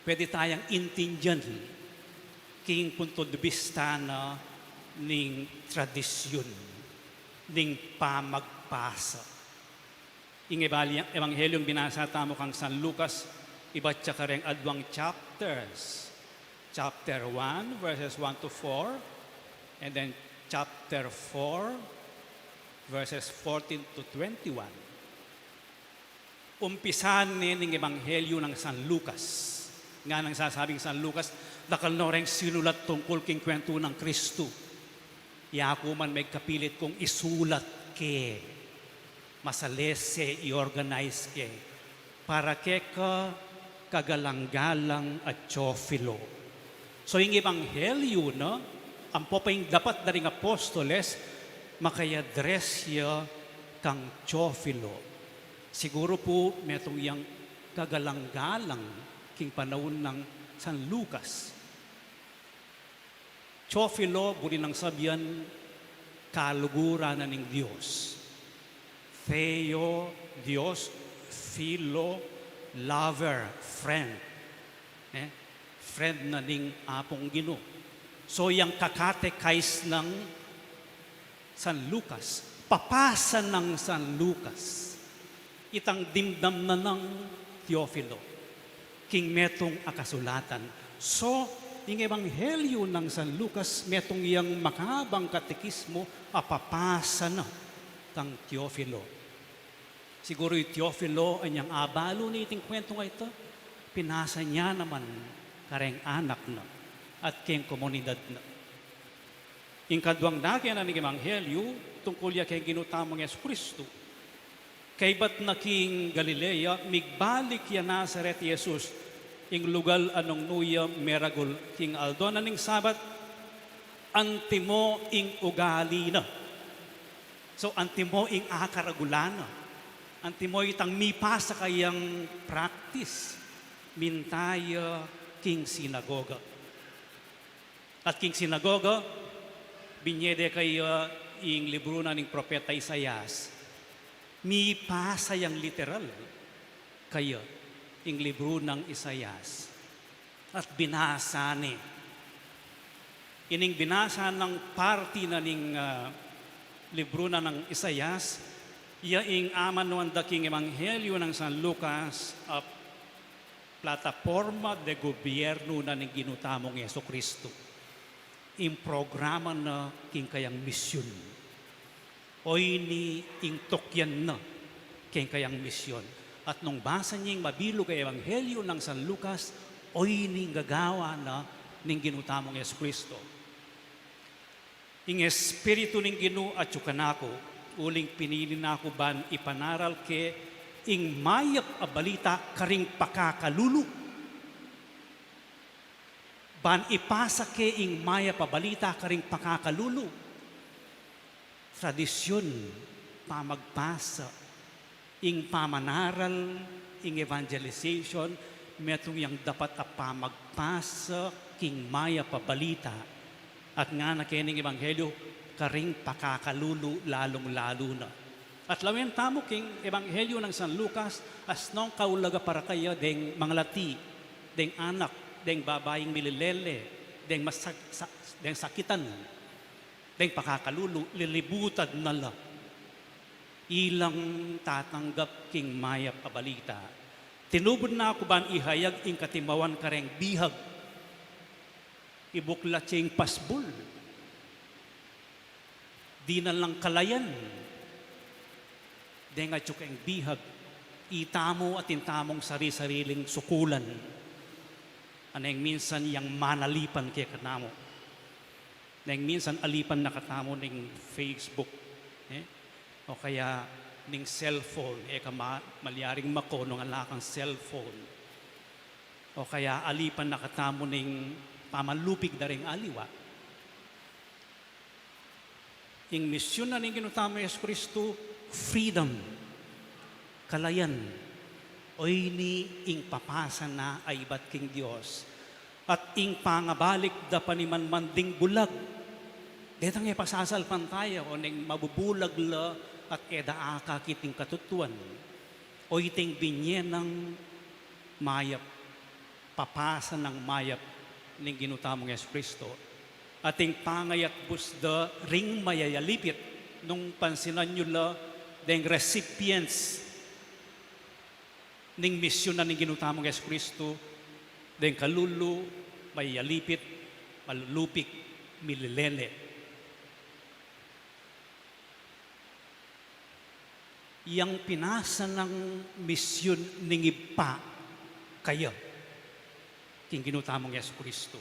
pwede tayang intindian king punto de bista na ning tradisyun, ning pamagpasa. Ing ebali-, ebanghelyung binasa tamu kang San Lucas, ibat ya kareng adwang chapters. Chapter one, verses one to four, and then chapter four, verses fourteen to twenty-one. Umpisan ne ning Ebanghelyo nang San Lucas. Nganang sasabing San Lucas, dakal no reng sinulat tungkul king kwentu nang Kristu. Ya ku man megkapilit kung isulat ke, masalese, i-organize ke, para keka kagalang-galang a Teofilo. So, ing Ebanghelyo na, ampo pa ing dapat da ring apostoles, makayadres ya kang Teofilo. Siguru pu, metung yang kagalang-galang king panaun nang San Lucas. Teofilo, buri nang sabian, kaluguran na ning Dios. Theo, Dios, philo, lover, friend. Eh? Friend na ning Apung Ginu. So, yang kakatekais nang San Lucas, papasa nang San Lucas, itang dimdam na nang Teofilo king metung a kasulatan. So, ing Ebanghelyo nang San Lucas, metung yang makabang katekismo a papasa na kang Teofilo. Siguru i Teofilo, anyang abalu ne iting kwentu a ita, pinasa na naman kareng anak na at keng komunidad na. Ing kaduang dake na ning Ebanghelyo, tungkul ya keng Ginu tamung Jesucristo. Kaybat na king Galilea, migbalik ya Nazaret i Jesus, ing lugal a nung nu ya meragul. King aldo na ning Sabat, antimo ing ugali na. So, antimo ing akaragulan na. Antimo itang mipasa kayang practice. Minta ya king sinagoga. At king sinagoga, binye de kaya ing libru na ning propeta Isaias. Mipasa yang literal kaya ing libru nang Isaias. At binasa ne. Ining binasa nang parti na ning, ah, libru na nang Isaias, ya ing amanuan da king Ebanghelyo nang San Lucas, ah, plataporma de gobyernu na ning Ginu tamung Jesucristo. Ing programa na king kayang misyun. Oyni ing tukyan na king kayang misyun. At nung basa ning mabilug a Ebanghelyo nang San Lucas, oyni ing gagawan na ning Ginu tamung Jesucristo. Ing Espiritu ning Ginu atyu kanaku, uling pinili na ku ban ipanaral ke ing mayap a balita karing pakakalulu. Ban ipasa ke ing mayap a balita karing pakakalulu. Tradisyun, pamagpasa, ing pamanaral, ing evangelization, metung yang dapat a pamagpasa king mayap a balita. At ngana ke ning ebanghelyo karing pakakalulu, lalung-lalu na. At lawen tamu king ebanghelyo nang San Lucas, asnong kaulaga para kaya deng mangalati, deng anak, deng babaing mililele, deng masak-, sa-, deng sakitan, deng pakakalulu, lilibutan na la. Ilang tatanggap king mayap a balita. Tinubud na ku ban ihayag ing katimawan kareng bihag. Ibuklat ya ing pasbul. Dinan lang kalayan. Deng atyu keng bihag. Itamu atin tamung sari-sariling sukulan. Aneng minsan yang manalipan kekanamu. Neng minsan alipan na katamu ning Facebook, eh? O kaya ning cellphone, e ka ma-, malyaring mako nung ala kang cellphone. O kaya alipan na katamu ning pamanlupig da ring aliwa. Ing misyun na ning Ginu tamu Jesucristo, freedom. Kalayan, oyni ing papasa na a ibat king Dios, at ing pangabalik da panimanman ding bulag. Detang e pasasalpantaya o neng mabubulag la at e da akakit ing katutuan. Oyni ing binye nang mayap, papasa nang mayap ning Ginu tamung Jesucristo. At ing pangayatbus da ring mayayalipit, nung pansinan yu la deng recipients ning misyun na ning Ginu tamung Jesucristo, deng kalulu, mayayalipit, malulupig, mililele. Yang pinasa nang misyun ning Ibpa kaya king Ginu tamung Jesucristo.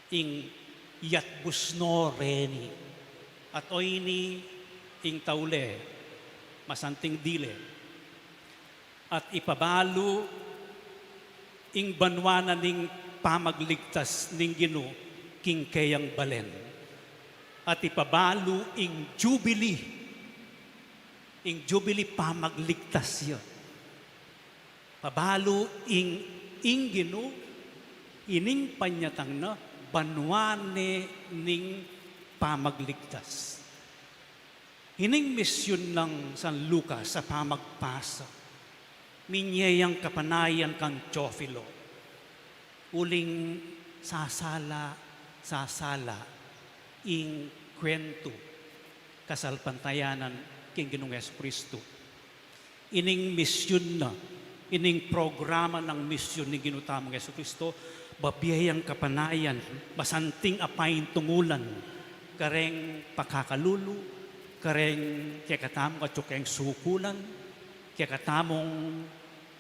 Ing yatbus no reni, at oyni ing taule, masanting dile, at ipabalu ing banua na ning pamagligtas ning Ginu king keyang balen, at ipabalu ing jubili, ing jubili pamagligtas ya. Pabalu ing, ing Ginu, ining panyatang na, banua ne ning pamagligtas. Ining misyun nang San Lucas a pamagpasa, minye yang kapanayan kang Teofilo, uling sasala, sasala ing kwentu kasalpantayanan king Ginung Jesucristo. Ining misyun na, ining programa nang misyun ning Ginu tamung Jesucristo, babie yang kapanayan, masanting a paintungulan kareng pakakalulu, kareng kekatamung atyu keng sukulan, kekatamung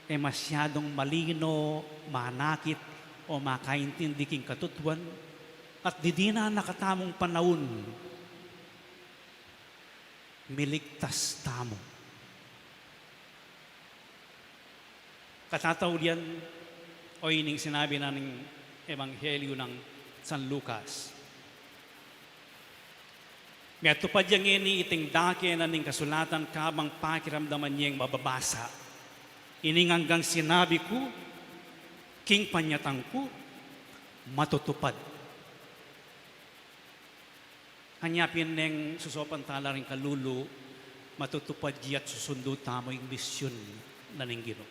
e masyadung malino manakit o makaintindi king katutuan, at didina na katamung panaun, miligtas tamu. Katataulian, o ining sinabi na ning Ebanghelyo nang San Lucas. Metupad ya ngeni iting dake na ning kasulatan kabang pakiramdaman yeng mababasa. Ining anggang sinabi ku, king panyatang ku, matutupad. Anya pin neng susopan tala ring kalulu, matutupad ya at susundu tamu ing misyun na ning Ginu.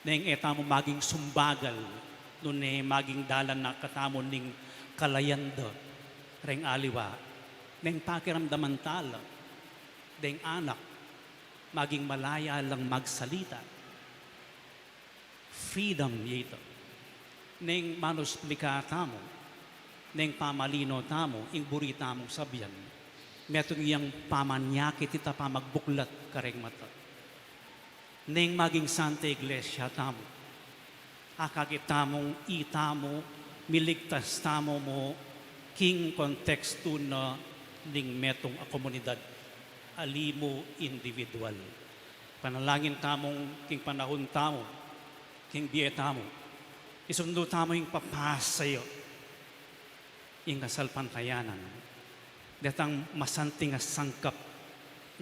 Neng e tamu maging sumbagal, nune maging dalan na katamu ning kalayan da reng aliwa. Neng pakiramdaman tala, deng anak, maging malaya lang magsalita. Freedom ya ita. Neng manusplika tamu, neng pamalino tamu, ing buri tamung sabyan, metung yang pamanyakit ita pamagbuklat kareng mata. Neng maging Santa Iglesia tamu, akakit tamung itamu, miligtas tamu mu king kontekstu na ning metung a komunidad, ali mu individual. Panalangin tamung king panahun tamu, king bie tamu, isundu tamu ing papasa ya ing kasalpantayanan. Detang masanting a sangkap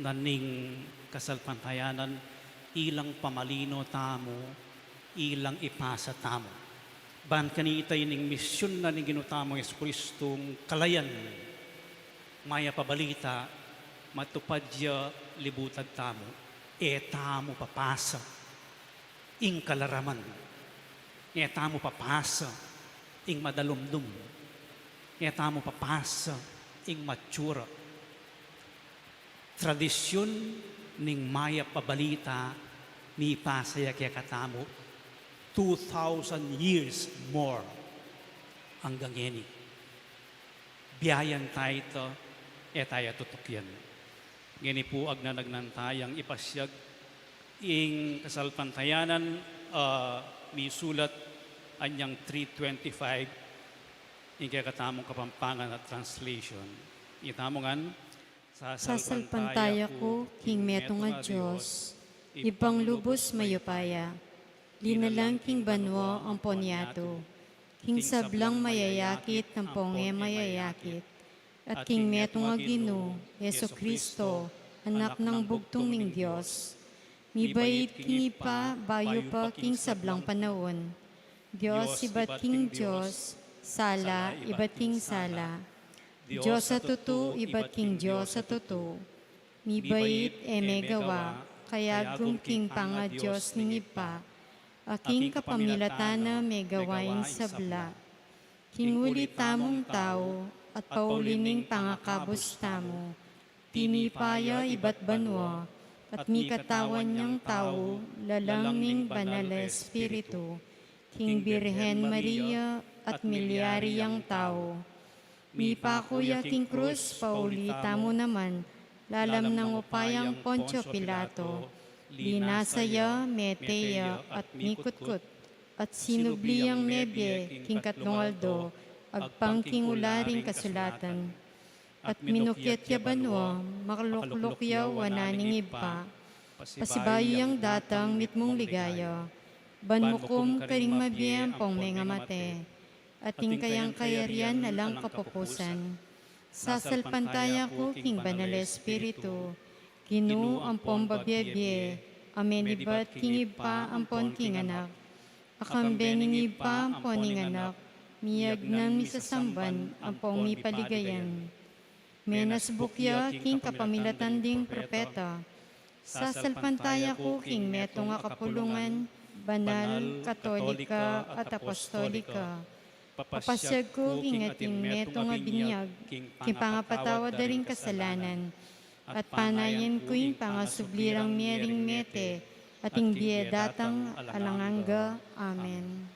na ning kasalpantayanan, ilang pamalino tamu, ilang ipasa tamu. Ban kanita ining misyun na ning Ginu tamung Jesucristong kalayan, mayap a balita, matupad ya libutan tamu, e tamu papasa ing kalaraman. E tamu papasa ing madalumdum. E tamu papasa ing matsura. Tradisyun ning mayap a balita, mipasa ya kekatamu two thousand years more anggang ngeni. Biayan taya ita, e taya tutukyan. Ngeni pu, agnanagnan tayang ipasyag ing kasalpantayanan, ah, misulat anyang three twenty-five, ing kekatamung Kapampangan a translation. Itamu ngan, sasalpantaya ku king metung a Dios, Ibpang lubus mayupaya, linalang king banua ampon yatu, king sablang mayayakit ampong e mayayakit, at king metung a Ginu, Jesucristo, Anak nang bugtung ning Dios. Mibait king Ibpa, bayu pa king sablang panaun. Dios ibat king Dios, sala ibat king sala. Dios a tutu ibat king Dios a tutu. Mibait, e megawa, kayagum king pangaDios ning Ibpa, a king kapamilatan na megawa ing sabla. King uli tamung tau, at pauli ning pangakabus tamu, tinipa ya ibat banua, at mikatawan yang tau lalang ning Banal a Espiritu, king Birhen Maria, at milyari yang tau. Mipaku ya king krus pauli tamu naman, Lalam nang upayang Poncio Pilato, linasa ya, mete ya, at mikutkut, at sinubli yang mebie king katlung aldo, agpang king ula ring kasulatan. At minukyat ya banua, makalukluk ya wanan ning Ibpa, pasibayu yang datang mitmung ligaya, ban mukum karing mabie ampong mengamate, at ing kayang kayarian alang kapupusan. Sasalpantaya ku king Banal a Espiritu, Ginu ampon babie-bie, a menibat king Ibpa ampon king Anak, a kambe ning Ibpa ampon ning Anak, miyagnan, misasamban ampon mipaligayan. Menasbuk ya king kapamilatan ding propeta. Sasalpantaya ku king metung a kapulungan, banal, katolika, at apostolika. Papasiag ku king ating metung a binyag king pangapatawad da ring kasalanan, at panayan ku ing pangasubli rang mie ring mete at ing bie datang alang angga. Amen.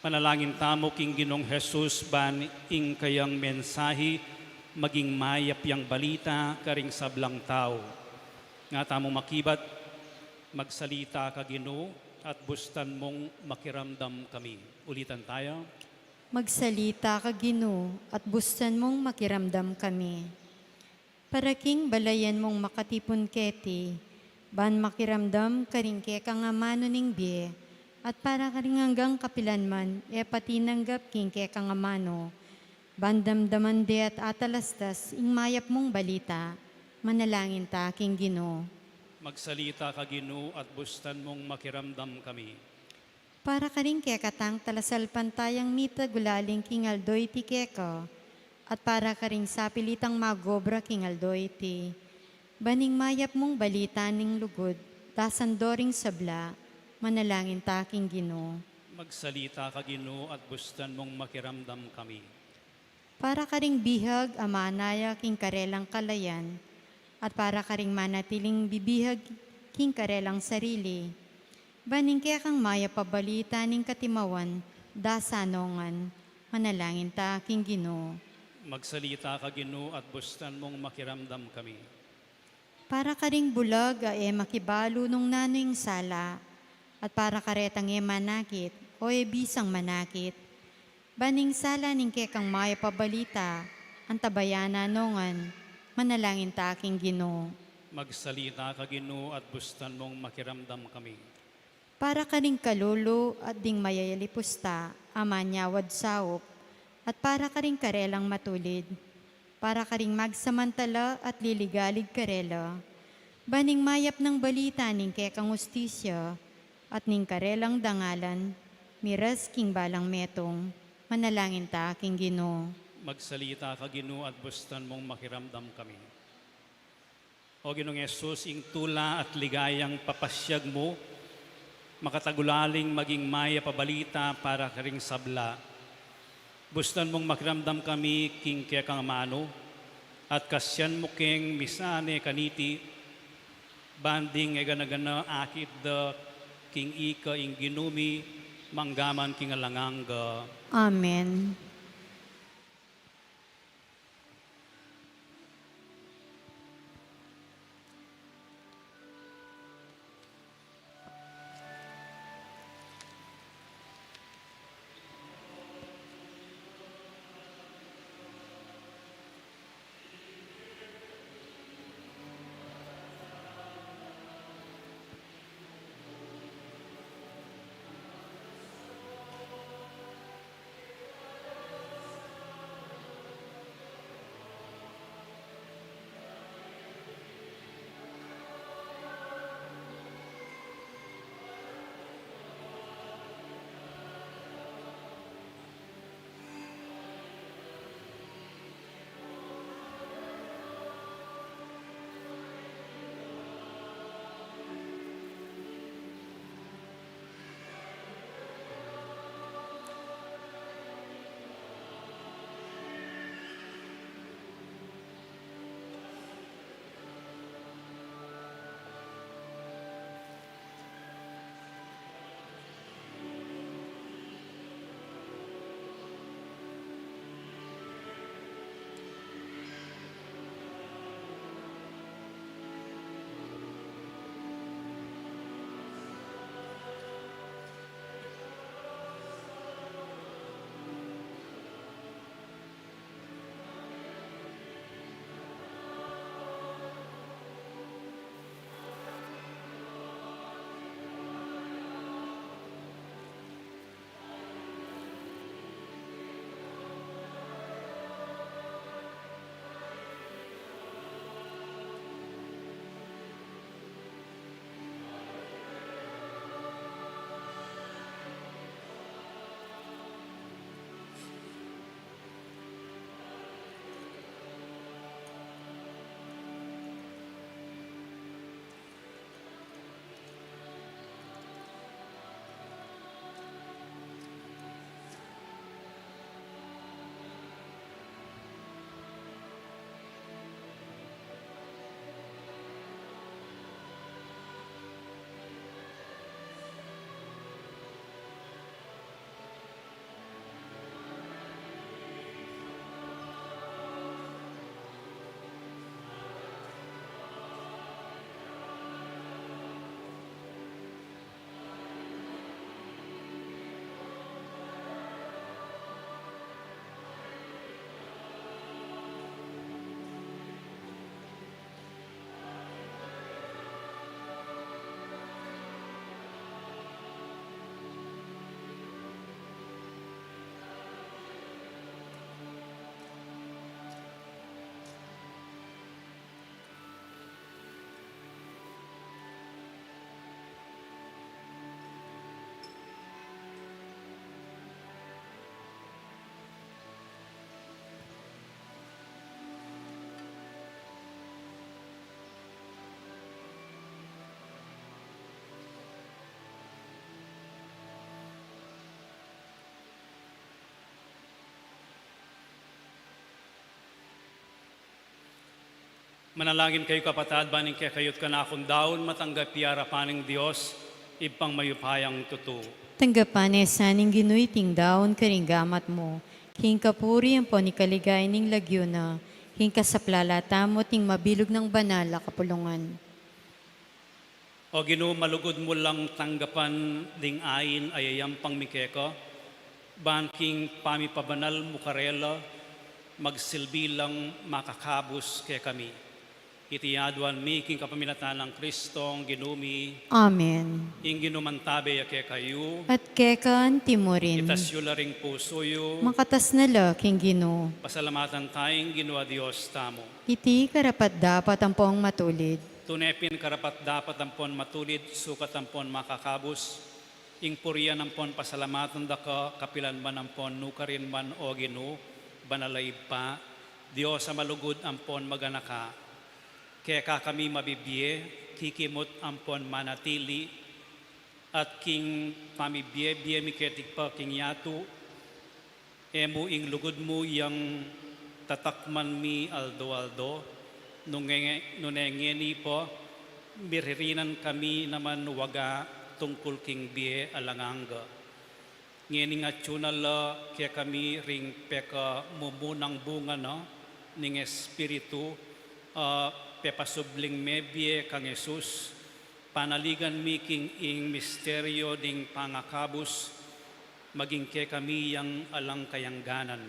Manalangin tamu king Ginung Jesus ban ing kayang mensahi maging mayap yang balita karing sablang tau. Nga tamu makibat, magsalita ka, Ginu, at bustan mung makiramdam kami. Ulitan taya. Magsalita ka, Ginu, at bustan mung makiramdam kami. Para king balayan mung makatipun keti, ban makiramdam karing kekang amanu ning bie, at para karing anggang kapilan man e pa tinanggap king kekang amanu, ban damdaman de at atalastas ing mayap mung balita, manalangin ta king Ginu. Magsalita ka, Ginu, at bustan mung makiramdam kami. Para karing kekatang talasalpantayang mitagulaling king aldo iti keka, at para karing sapilitang magobra king aldo iti, ban ing mayap mung balita ning lugud dasan do ring sabla, manalangin ta king Ginu. Magsalita ka, Ginu, at bustan mung makiramdam kami. Para karing bihag a manaya king karelang kalayan, at para karing manatiling bibihag king karelang sarili, ban ing kekang mayap a balita ning katimawan dasan nongan, manalangin ta king Ginu. Magsalita ka, Ginu, at bustan mung makiramdam kami. Para karing bulag a e makibalu nung nanu ing sala, at para karetang e manakit o e bisang manakit, ban ing sala ning kekang mayap a balita antabayanan nongan, manalangin ta king Ginu. Magsalita ka, Ginu, at bustan mung makiramdam kami. Para karing kalulu at ding mayayalipusta a manyawad saup, at para karing karelang matulid, para karing magsamantala at liligalig karela, ban ing mayap nang balita ning kekang ustisya at ning karelang dangalan miras king balang metung, manalangin ta king Ginu. Magsalita ka, Ginu, at bustan mung makiramdam kami. O Ginung Jesus, ing tula at ligayang papasyag mu, makatagulaling maging mayap a balita para karing sabla. Bustan mung makiramdam kami king kekang amanu, at kasian mu keng misane kaniti, ban ding e gana-gana akit da king ika ing Ginu mi, manggaman king alang angga. Amen. Manalangin kayu, kapatad, ban ing kekayu't kanakung daun matanggap ya king arapan ning Dios, Ibpang mayupayang tutu. Tanggapan na sa ning Ginu iting daun karing gamat mu, king kapurian ampon king kaligayan ning lagyu na, king kasaplalan tamu at ning mabilug nang banal a kapulungan. O Ginu, malugud mu lang tanggapan ding ain a yayampang mi keka, ban king pamipabanal mu karela, magsilbi lang makakabus kekami. Iti aduan mi king kapamilatan nang Kristong Ginu mi. Amen. Ing Ginu mantabe ya kekayu. At keka anti mu rin. Itas yu la ring pusu yu. Makatas na la king Ginu. Pasalamatan taya ing Ginu a Dios tamu. Iti karapat-dapat ampong matulid. Tune pin karapat-dapat ampon matulid, sukat ampon makakabus, ing purian ampon pasalamatan da ka kapilan man ampon nukarin man, O Ginu, banal a Ibpa, Dios a malugud ampon maganaka. Keka kami mabibie, kikimut ampon manatili, at king pamibie-bie mi keti pa king yatu, e mu ing lugud mu yang tatakman mi aldo-aldo, nune, nune ngeni pa, miririnan kami naman waga tungkul king bie alang angga. Ngening atyu na la kekami ring pekamumunang bunga na ning Espiritu, a pepasubling mebie kang Jesus, panaligan mi king ing misteryo ning pangakabus, maging kekami yang alang kayangganan.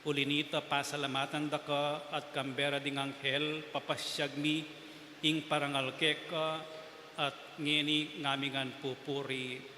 Uli nita, pasalamatan da ka at kambe ra ding anghel, papasyag mi ing parangal keka, at ngeni ngamingan pupuri.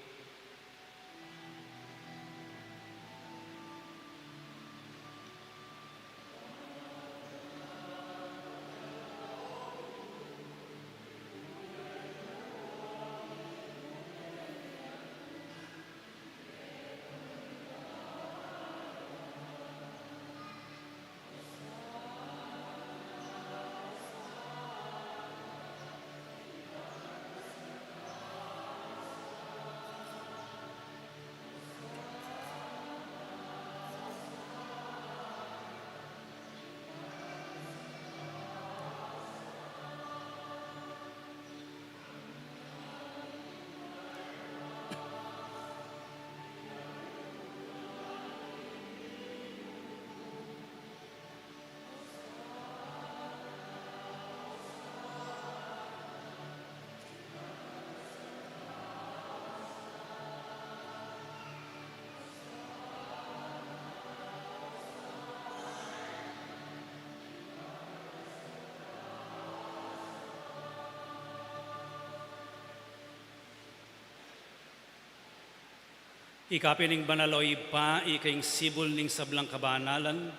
Ika pin ing banal, o Ibpa, ika ing sibul ning sablang kabanalan.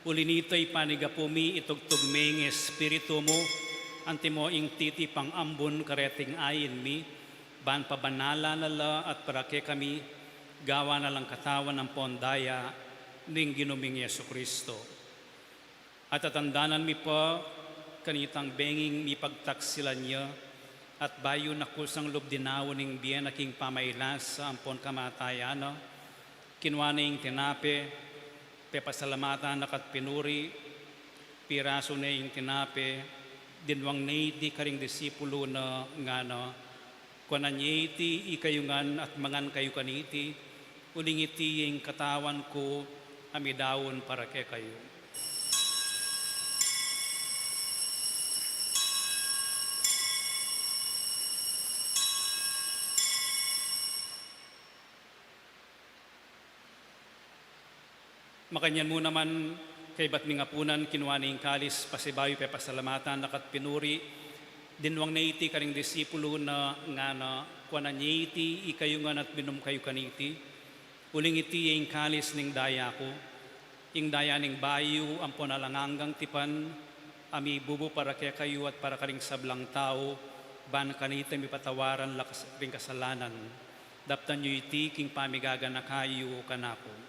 Uli nita, ipanigapu mi, itugtug me ing Espiritu mu, antimo ing titipang ambun kareting ain mi, ban pabanalan na la at para kekami, gawan na lang katawan ampon daya ning Ginu ming Jesucristo. At tatandanan mi pa kanitang benging mipagtaksilan ya, at bayu na kusang lub dinaun ing bie na king pamailasa ampon kamatayan na, kinua ne ing tinape, pepasalamatan na ka't pinuri, pirasu ne ing tinape, dinwang ne iti karing disipulu na, ngana, kuanan ye iti ikayu ngan at mangan kayu kaniti, uling iti ing katawan ku a midaun para kekayu. Makanyan mu naman, kaybat ning apunan, kinua ne ing kalis, pasibayu pepasalamatan na ka't pinuri, dinwang ne iti karing disipulu na, ngana, kuanan ye iti ikayu ngan at minum kayu kaniti, uling iti ing kalis ning daya ku, ing daya ning bayu ampon alang anggang tipan, a mibubu para kekayu at para karing sablang tau, ban kanita mipatawaran la kas-, ring kasalanan. Daptan yu iti king pamigaganaka yu kanaku.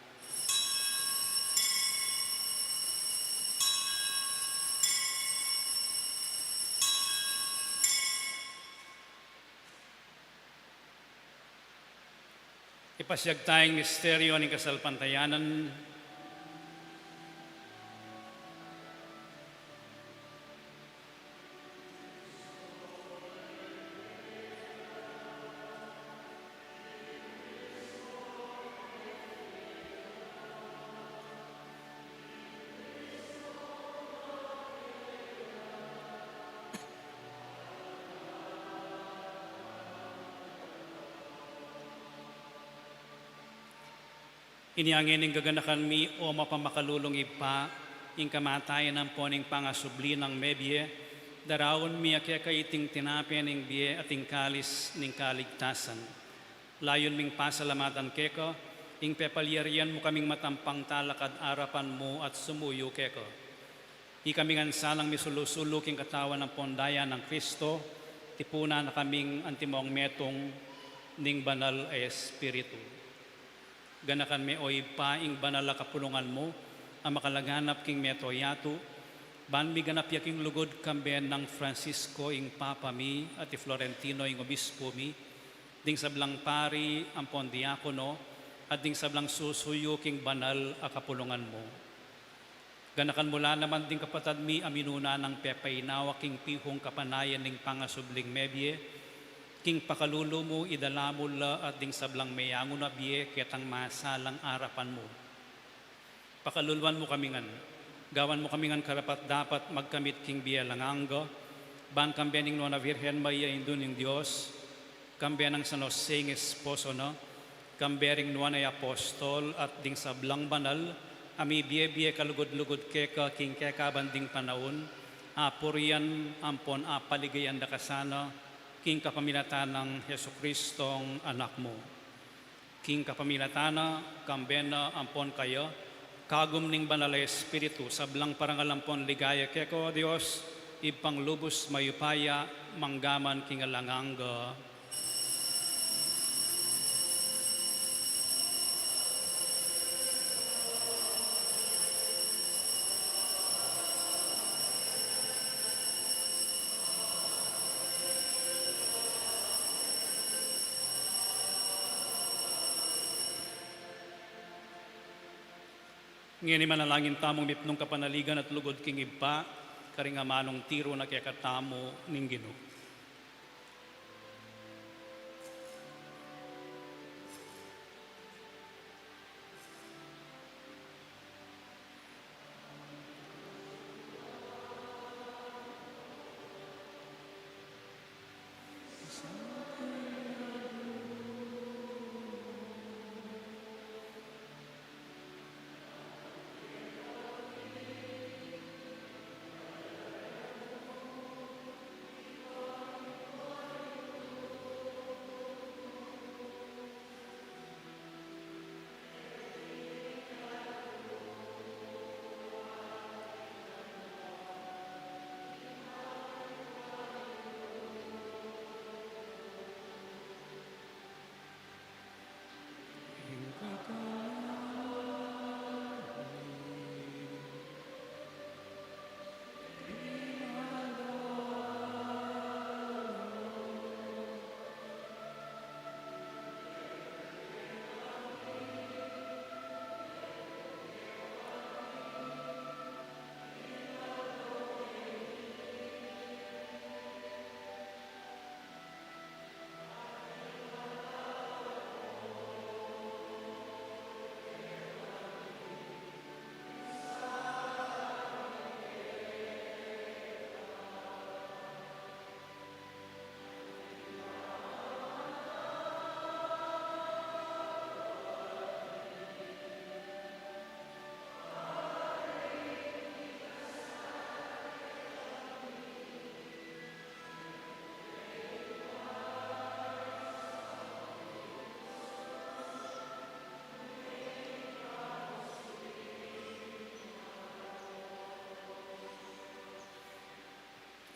Ipasiag taya ing misteryo ning kasalpantayanan. Inya ngeni gaganakan mi, o mapamakalulung Ibpa, ing kamatayan ampon ing pangasubli nang mebie, daraun mi keka iting tinape ning bie at ing kalis ning kaligtasan. Layun ming pasalamatan keka ing pepalyarian mu kaming matampang talakad arapan mu at sumuyu keka. Ikami ngan sanang misulu-sulu king katawan ampon daya nang Kristo, tipunan na kaming antimong metung ning Banal a Espiritu. Ganakan me, o Ibpa, ing banal a kapulungan mu a makalaganap king mabilug a yatu, ban miganap ya king lugud kambe nang Francisco ing Papa mi, at i Florentino ing Obispo mi, ding sablang pari ampon diakono, at ding sablang susuyu king banal a kapulungan mu. Ganakan mu la naman ding kapatad mi a minuna nang pepainawa king pihung kapanayan ning pangasubling mebie, king pakalulu mu idala mu la at ding sablang meyangu na bie ketang masalang arapan mu. Pakaluluan mu kami ngan, gawan mu kami ngan karapat-dapat magkamit king bie alang angga, ban kambe ning Nuan a Virgen Maria, Indu ning Dios, kambe nang San Jose ing esposo na, kambe ring nuan a apostol at ding sablang banal a mibie-bie kalugud-lugud keka king kekaban ding panaun, apurian ampon apaligayan da ka sana king kapamilatan nang Jesucristong Anak mu. King kapamilatan na, kambe na ampon kaya, kagum ning Banal a Espiritu, sablang parangal ampon ligaya keka, o Dios, Ibpang lubus mayupaya, mangga man king alang angga. Ngeni manalangin tamung mipnung kapanaligan at lugud king Ibpa, karing amanung tiru na kekatamu ning Ginu.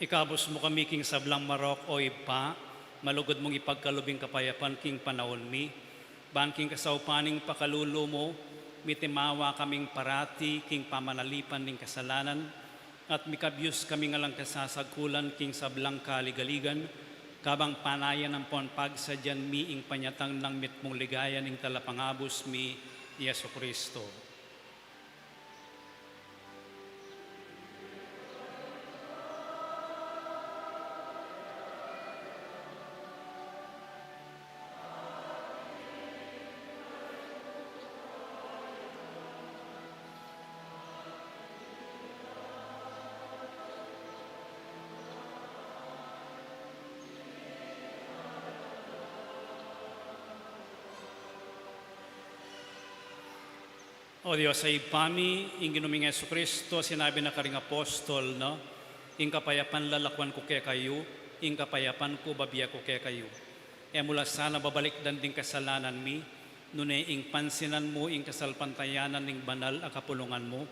Ikabus mu kami king sablang marok, o Ibpa, malugud mung ipagkalub ing kapayapan king panaun mi, ban king kasaupan ning pakalulu mu, mitimawa kaming parati king pamanalipan ning kasalanan, at mikabyus kaming alang kasasagkulan king sablang kaligaligan, kabang panayan ampon pagsadyan mi ing panyatang nang mitmung ligaya ning Talapangabus mi, Jesucristo. O Dios a Ibpa mi, ing Ginu ming Jesucristo, sinabi na karing apostol na, "Ing kapayapan lalakuan ku kekayu, ing kapayapan ku bibie ku kekayu." E mu la sana babalikdan ding kasalanan mi, nune ing pansinan mu ing kasalpantayanan ning banal a kapulungan mu,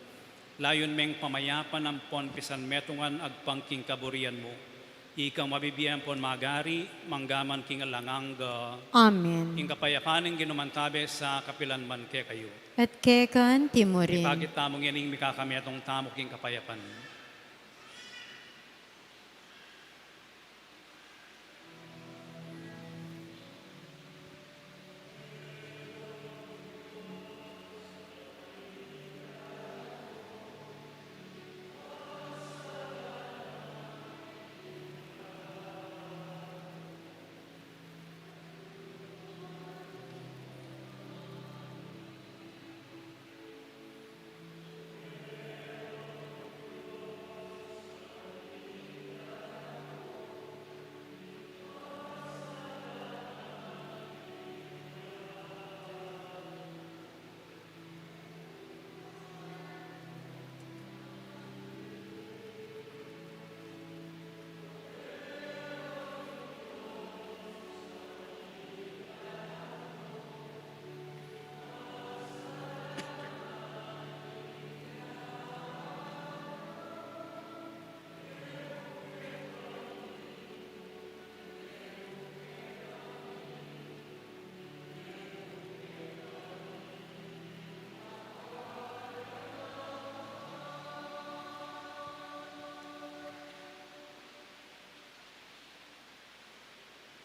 layun meng pamayapan ampon pisanmetungan agpang king kaburian mu. Ikang mabibie ampon magari, mangga man king alang angga. Amen. Ing kapayapan ning Ginu mantabe sa kapilan man kekayu. At keka anti mu rin. Ipakit tamu ngening mikakametung tamu king kapayapan.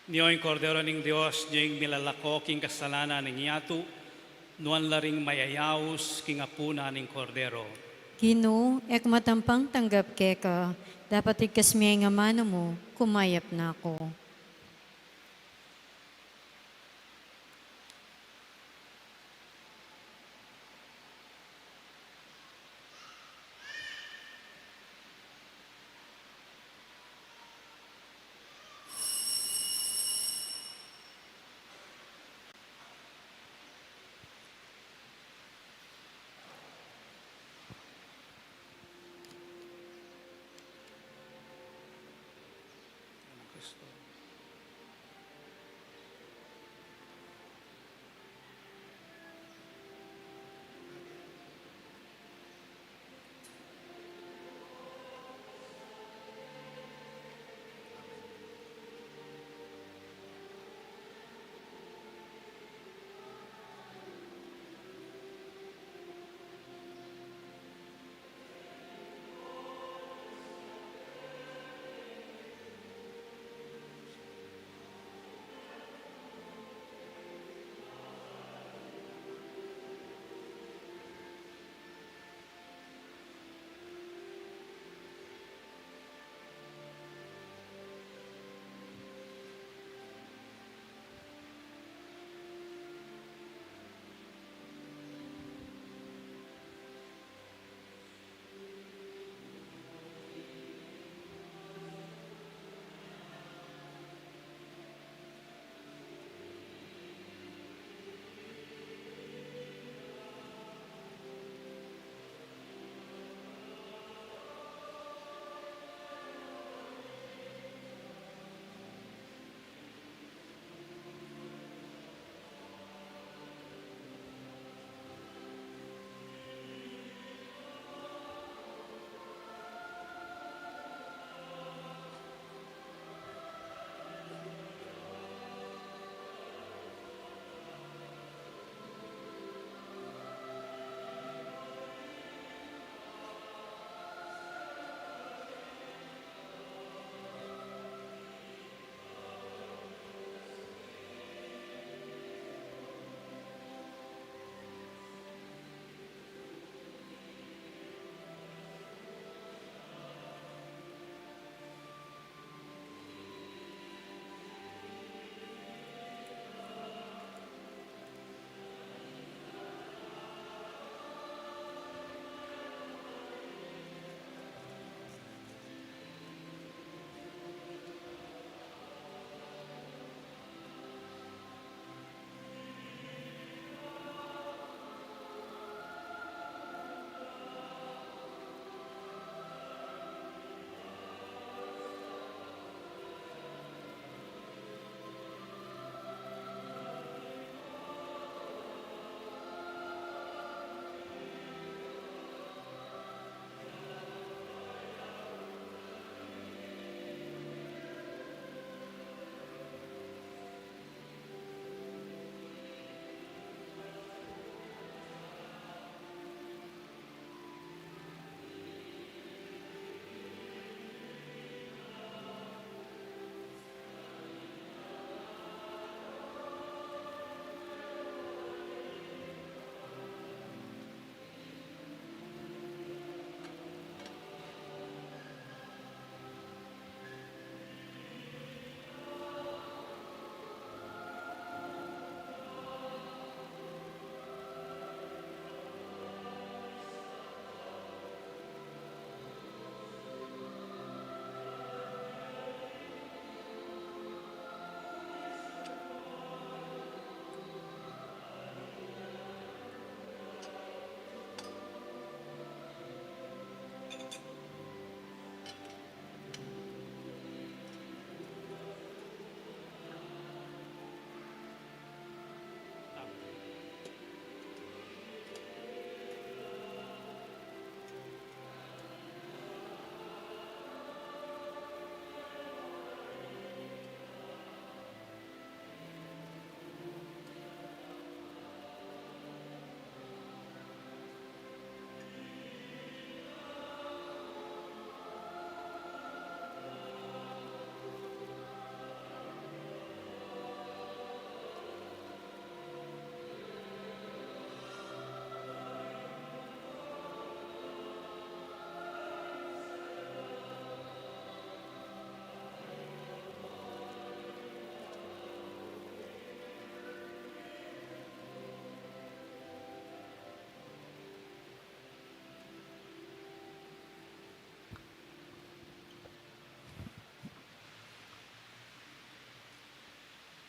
Nyo ing Kordero ning Dios, nyo ing milalako king kasalanan ning yatu, nuan la ring mayayaus king apunan ning Kordero. Ginu, e ku matampang tanggap keka, dapot igkas mu ing amanu mu, kumayap na ku.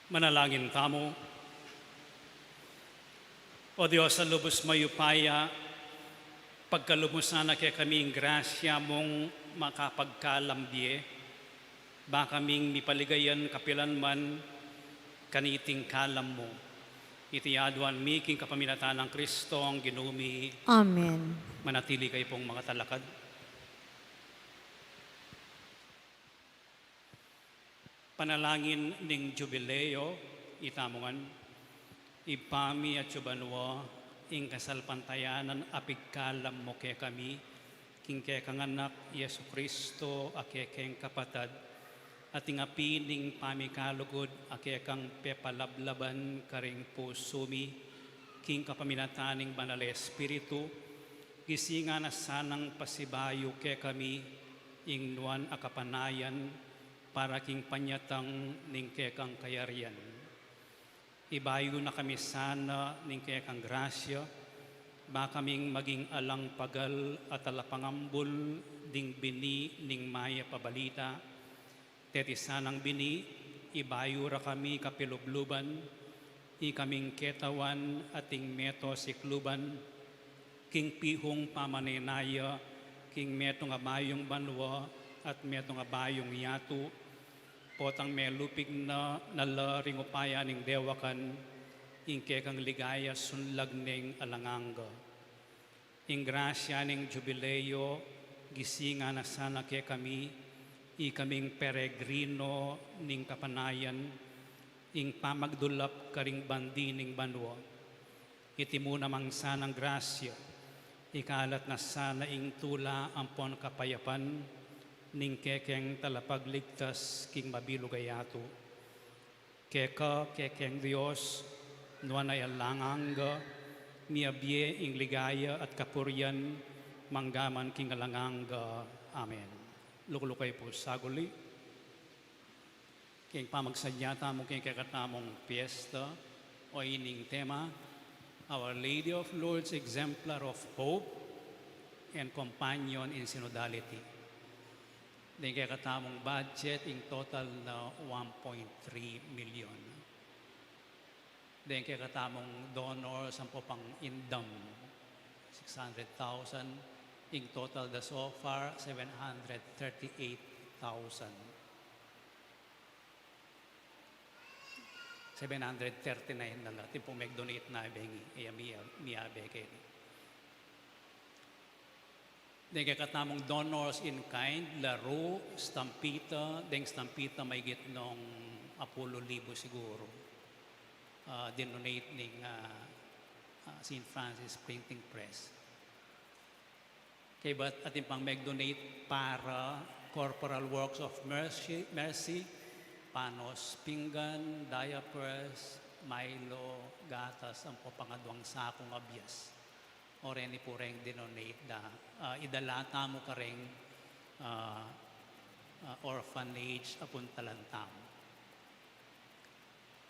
Manalangin tamu. O Dios a lubus mayupaya, pagkalub mu sana kekami ing grasya mung makapagkalam bie, ba kaming mipaligayan kapilan man kaniting kalam mu. Iti aduan mi king kapamilatan nang Kristong Ginu mi. Amen. Manatili kayu pung makatalakad. Panalangin ning Jubileo. Itamu ngan. Ibpa mi atsu banua, ing kasalpantayanan a pigkalam mu kekami king kekang Anak, Jesu Kristo, a kekeng kapatad, at ing api ning pamikalugud a kekang pepalablaban karing pusu mi king kapamilatan ning Banal a Espiritu, gisingan na sanang pasibayu kekami ing nuan a kapanayan para king panyatang ning kekang kayarian. Ibayu na kami sana ning kekang grasya, ba kaming maging alang pagal a talapangambul ding bini ning mayap a balita. Deti sanang bini, ibayu ra kami kapilubluban, ikaming ketawan at ing meto sikluban, king pihung pamanenaya, king metung a bayung banua at metung a bayung yatu, potang melupig na nala ring upaya ning dewakan, ing kekang ligaya sunlag neng alang angga. Ing grasya ning Jubileo, gisingan na sana kekami, ikaming peregrino ning kapanayan, ing pamagdulap karing bandi ning banua. Iti mu namang sanang grasya, ikalat na sana ing tula ampon kapayapan ning kekeng talapagligtas king mabilug a yatu. Keka, kekeng Dios, nuan a alang angga, miyabie ing ligaya at kapurian, mangga man king alang angga. Amen. Lukluk kayu pu saguli. King pamagsadya tamu king kekatamung piyesta, o ining tema, Our Lady of Lourdes, Exemplar of Hope and Companion in Synodality. Deng kekatamung budget, ing total na one point three million. Deng kekatamung donors, ampo pang indam, six hundred thousand. Ing total da so far, seven hundred thirty-eight thousand. Seven hundred thirty-nine na la, atin pung meg-donate na bengi, e ya mi, miyabe keni. Deng kekatamung donors in kind, laru, stampita, deng stampita maygit nung apulu libu siguru. Ah, dinonate ning, ah, ah, Saint Francis Printing Press. Kaybat atin pang meg-donate para Corporal Works of Mercy, Mercy, panos pinggan, diapers, Milo, gatas, ampo pang aduang sakung abias. O reni pu reng dinonate da, ah, idala tamu kareng, ah, ah, orphanage a puntalan tamu.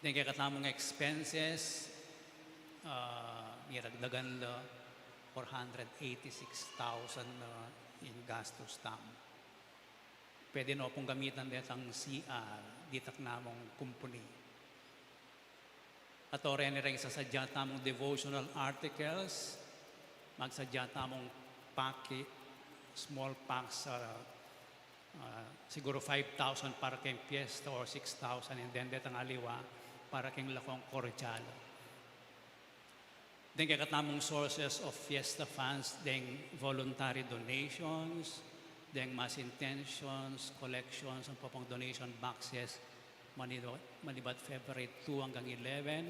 Deng kekatamung expenses, ah, miragdagan la four hundred eighty-six thousand na ing gastus tamu. Pwede no pung gamitan detang C R, ditak namung kumpuni. At o reni reng sasadya tamung devotional articles, magsadya tamung paki, small packs, ah, ah, siguru five thousand para keng piyesta or six thousand, and then detang aliwa para keng lakong kordial. Deng kekatamung sources of fiesta funds, deng voluntary donations, deng mass intentions, collections, ampo pang donation boxes, manibat, manibat February two hanggang eleven,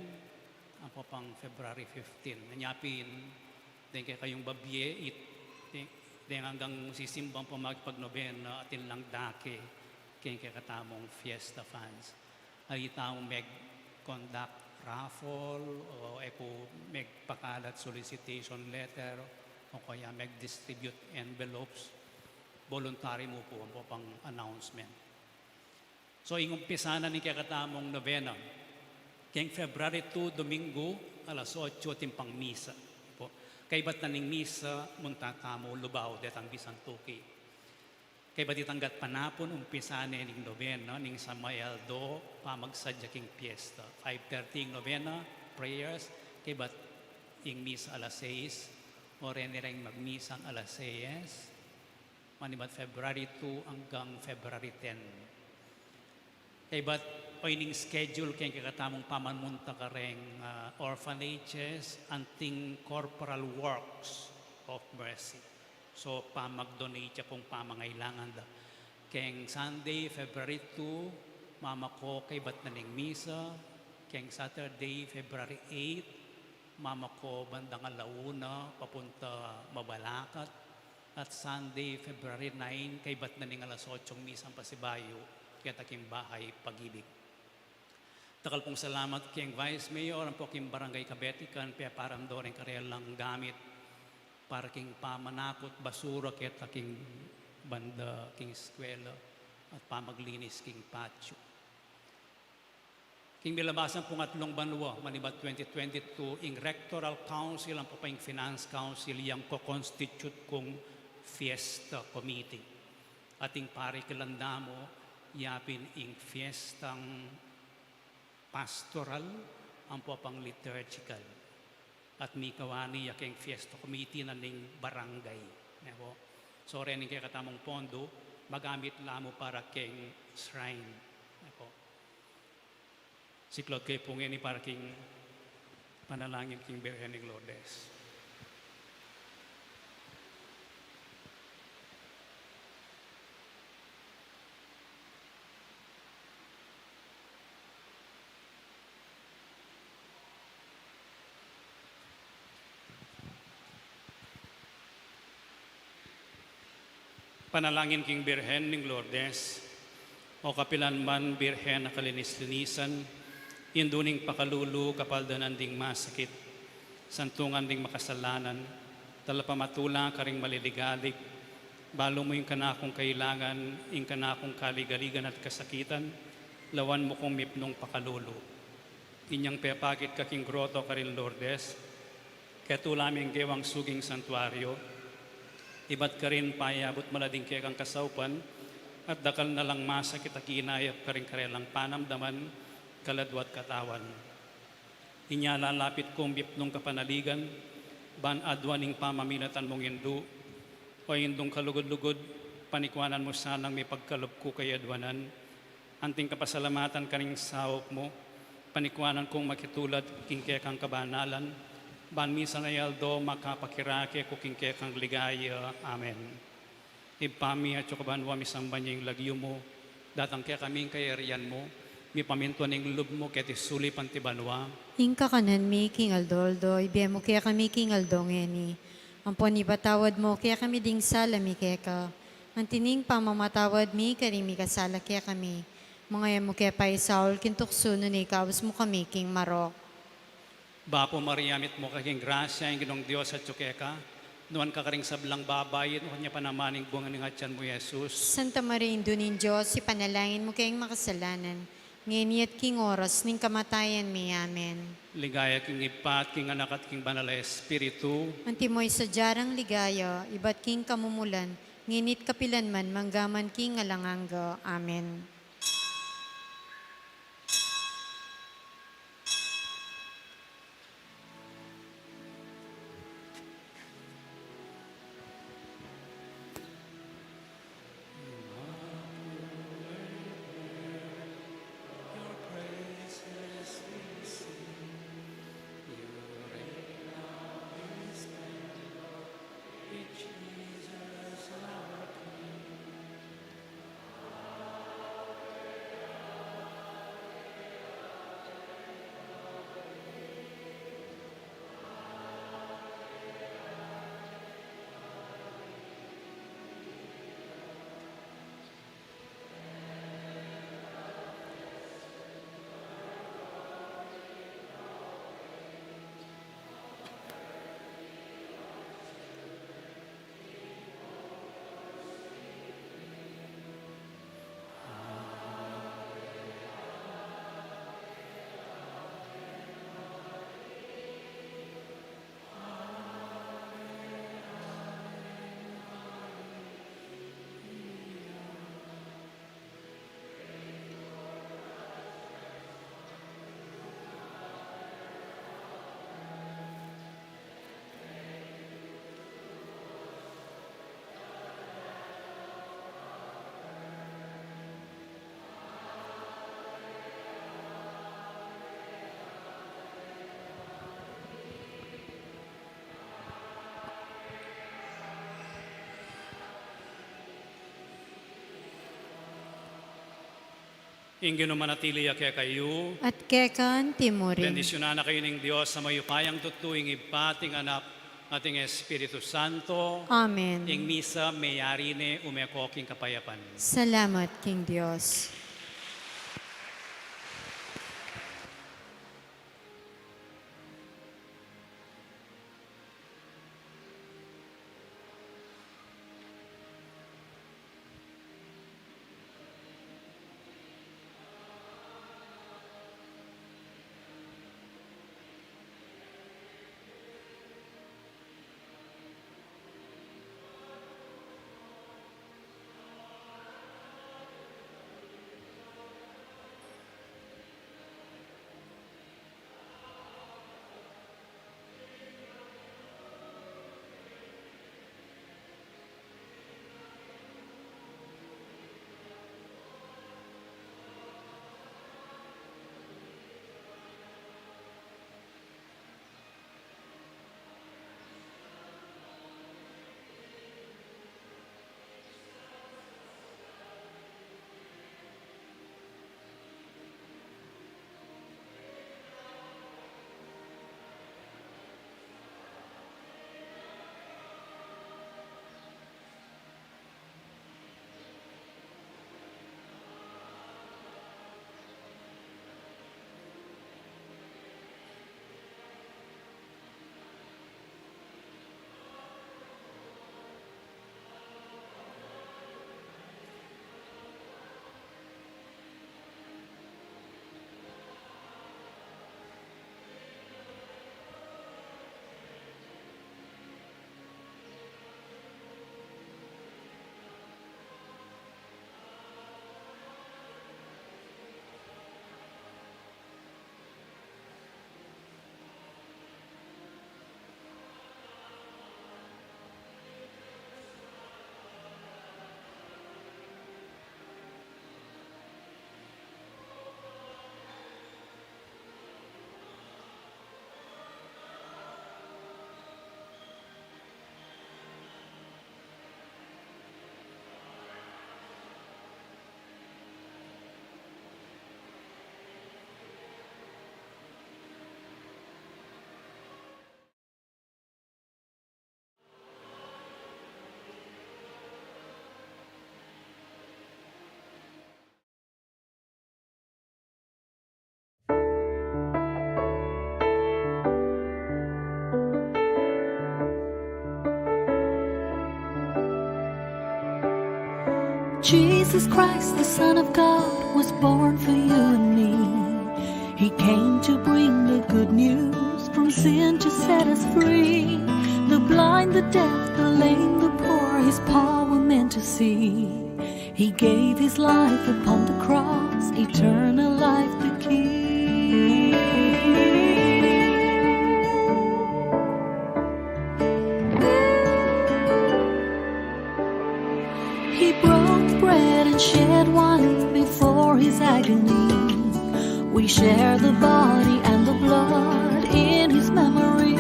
ampo pang February fifteen. Nya pin, deng kekayung babie, it, deng, deng anggang sisimba pang magpagnobena, atin lang dake keng kekatamung fiesta funds. Ari tamung meg-conduct raffle, o e ku megpakalat solicitation letter, o kaya meg-distribute envelopes, voluntary mu pu, ampo pang announcement. So, ing umpisa na ning kekatamung novena, keng February two, Domingo, alas otso atin pang misa. Pu, kaybat na ning misa, munta tamu Lubao, detang Bisan Tuki. Kaybat itang gatpanapun, umpisa ne ning nobena, ning San Maria Aldo, pamagsadya king piesta. Five thirty ing nobena, prayers, kaybat ing misa alas sais, o reni reng magmisang alas sais, manibat February two anggang February ten. Kaybat o ining schedule keng kekatamung pamamunta kareng, ah, orphanages, anting corporal works of mercy. So, pamag-donate ya kung pamangailangan da. Keng Sunday, February two, mamako kaybat na ning misa. Keng Saturday, February eight, mamako bandang ala una, papunta Mabalacat. At Sunday, February nine, kaybat na ning alas otsong misang pasibayu, keta king Bahay Pag-ibig. Dakal pung salamat king Vice Mayor, ampo king Barangay Kabetican, peparamdam reng karelang gamit para king pamanakut basura keta king banda king eskwela at pamaglinis king patio. King milabasan pung atlung banua, manibat twenty twenty-two, ing Rectoral Council, ampo pa ing Finance Council, yang ko-constitute kung Fiesta Committee. At ing parikilan da mu, yapin ing fiestang pastoral, ampo pang liturgical. At mikawani ya keng Fiesta Committee na ning barangay. Ne po? So, reni ing kekatamung pondo, magamit la mu para keng shrine. Ne po? Siklaud ke pu ngeni para king panalangin king Birhen ning Lourdes. Panalangin king Birhen ning Lourdes. O kapilan man Birhen a kalinis-linisan, indu ning pakalulu, kapaldanan ding masakit, santungan ding makasalanan, talapamatula karing maliligalig, balu mu ing kanakung kailangan, ing kanakung kaligaligan at kasakitan, lawan mu kung mipnung pakalulu. Inyang pepakit ka king groto karin Lourdes, ketula ming gewang suging santuario, ibat karin payabut mu la ding kekang kasaupan, at dakal na lang masakit a kinayap karing karelang panamdaman, kaladwa at katawan. Inya lalapit kung mipnung kapanaligan, ban adwan ing pamaminatan mung indu, o indung kalugud-lugud, panikuanan mu sanang mipagkalub ku kayadwanan, anting kapasalamatan karing saup mu, panikuanan kung makitulad king kekang kabanalan, ban misan a aldo makapakirake ku king kekang ligaya. Amen. Ibpa mi, atsu ka banua, misamban ya ing lagyu mu, datang kekami ing kayarian mu, mipamintuan ing lub mu keti sulip anti banua. Ing kakanan mi king aldo-aldo, ibie mu kekami king aldo ngeni. Ampon ipatawad mu kekami ding sala mi keka, anti ning pamamatawad mi karing mikasala kekami. Manga e mu ke paisaul king tuksu, nune ikabus mu kami king marok. Bapu Maria, mitmu ka king grasya, ing Ginung Dios atyu keka, nuan ka karing sablang babai, at nuan ya pa naman ing bunga ning atian mu, Jesus. Santa Maria, Indu ning Dios, ipanalangin mu keng makasalanan, ngeni at king oras ning kamatayan mi. Amen. Ligaya king Ibpa, at king Anak, at king Banal a Espiritu. Antimo ing sadya rang ligaya, ibat king kamumulan, ngeni at kapilan man, mangga man king alang angga. Amen. Ing Ginu manatili ya kekayu. At keka naman murin. Bendisyunan na kayu ning Dios a mayupayang tutu, ing Ibpa, at ing Anak, at ing Espiritu Santo. Amen. Ing misa meyari ne, ume ko king kapayapan. Salamat king Dios. Jesus Christ, the Son of God, was born for you and me. He came to bring the good news, from sin to set us free. The blind, the deaf, the lame, the poor, his power meant to see. He gave his life upon the cross, eternal life the key. He broke bread and shed wine before his agony. We share the body and the blood in his memory.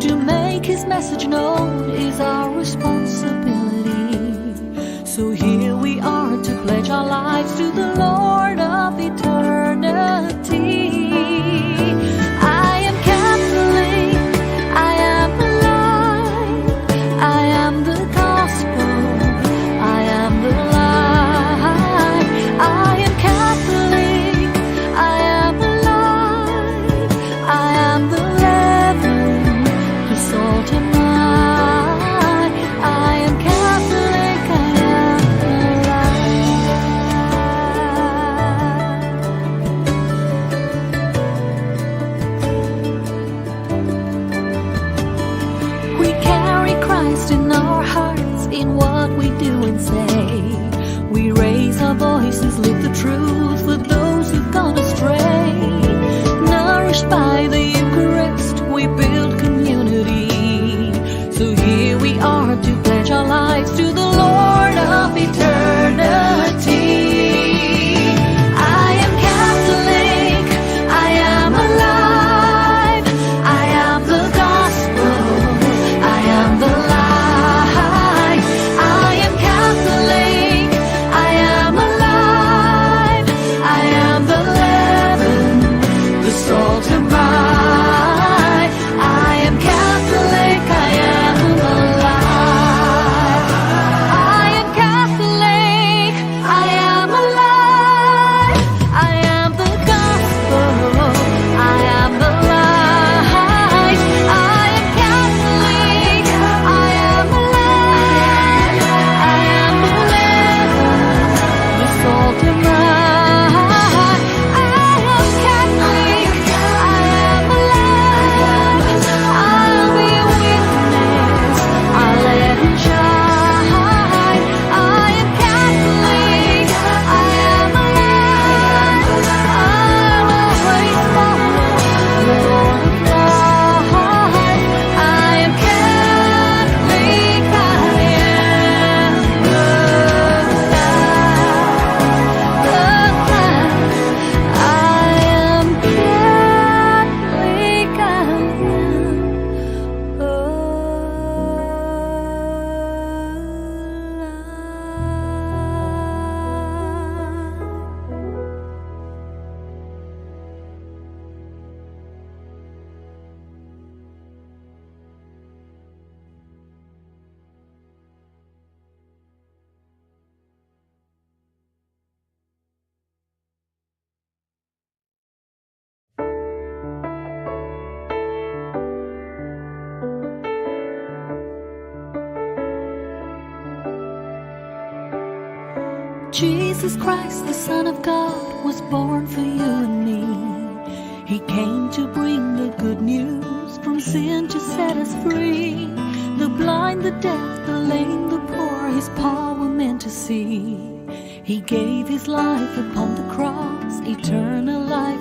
To make his message known is our responsibility. So here we are to pledge our lives to the Lord of eternity. I am Catholic, I am alive, I am the gospel, I am the light. I am Catholic, I am alive, I am the leaven, the salt am I. I am Catholic, I am alive. We carry Christ in our hearts, in what we do and say. We raise our voices, live the truth for those who've gone astray. Nourished by the Eucharist, we build community. So here we are to pledge our lives to the Lord of eternity. I am Catholic, I am alive, I am the gospel, I am the light. I am Catholic, I am alive, Right. I am Catholic, I am alive. I am Catholic, I am alive. I am the gospel, I am the light. I am Catholic, I am alive. I am the lamb, the salt and light. I am Catholic, I am alive. I'll be a witness, I'll let it shine. I am Catholic, I am alive. I will always follow the Lord of God. I am Catholic, I am alive. I am Catholic, I am alive. Jesus Christ, the Son of God, was born for you and me. He came to bring the good news, from sin to set us free. The blind, the deaf, the lame, the poor, his power men to see. He gave his life upon the cross, eternal life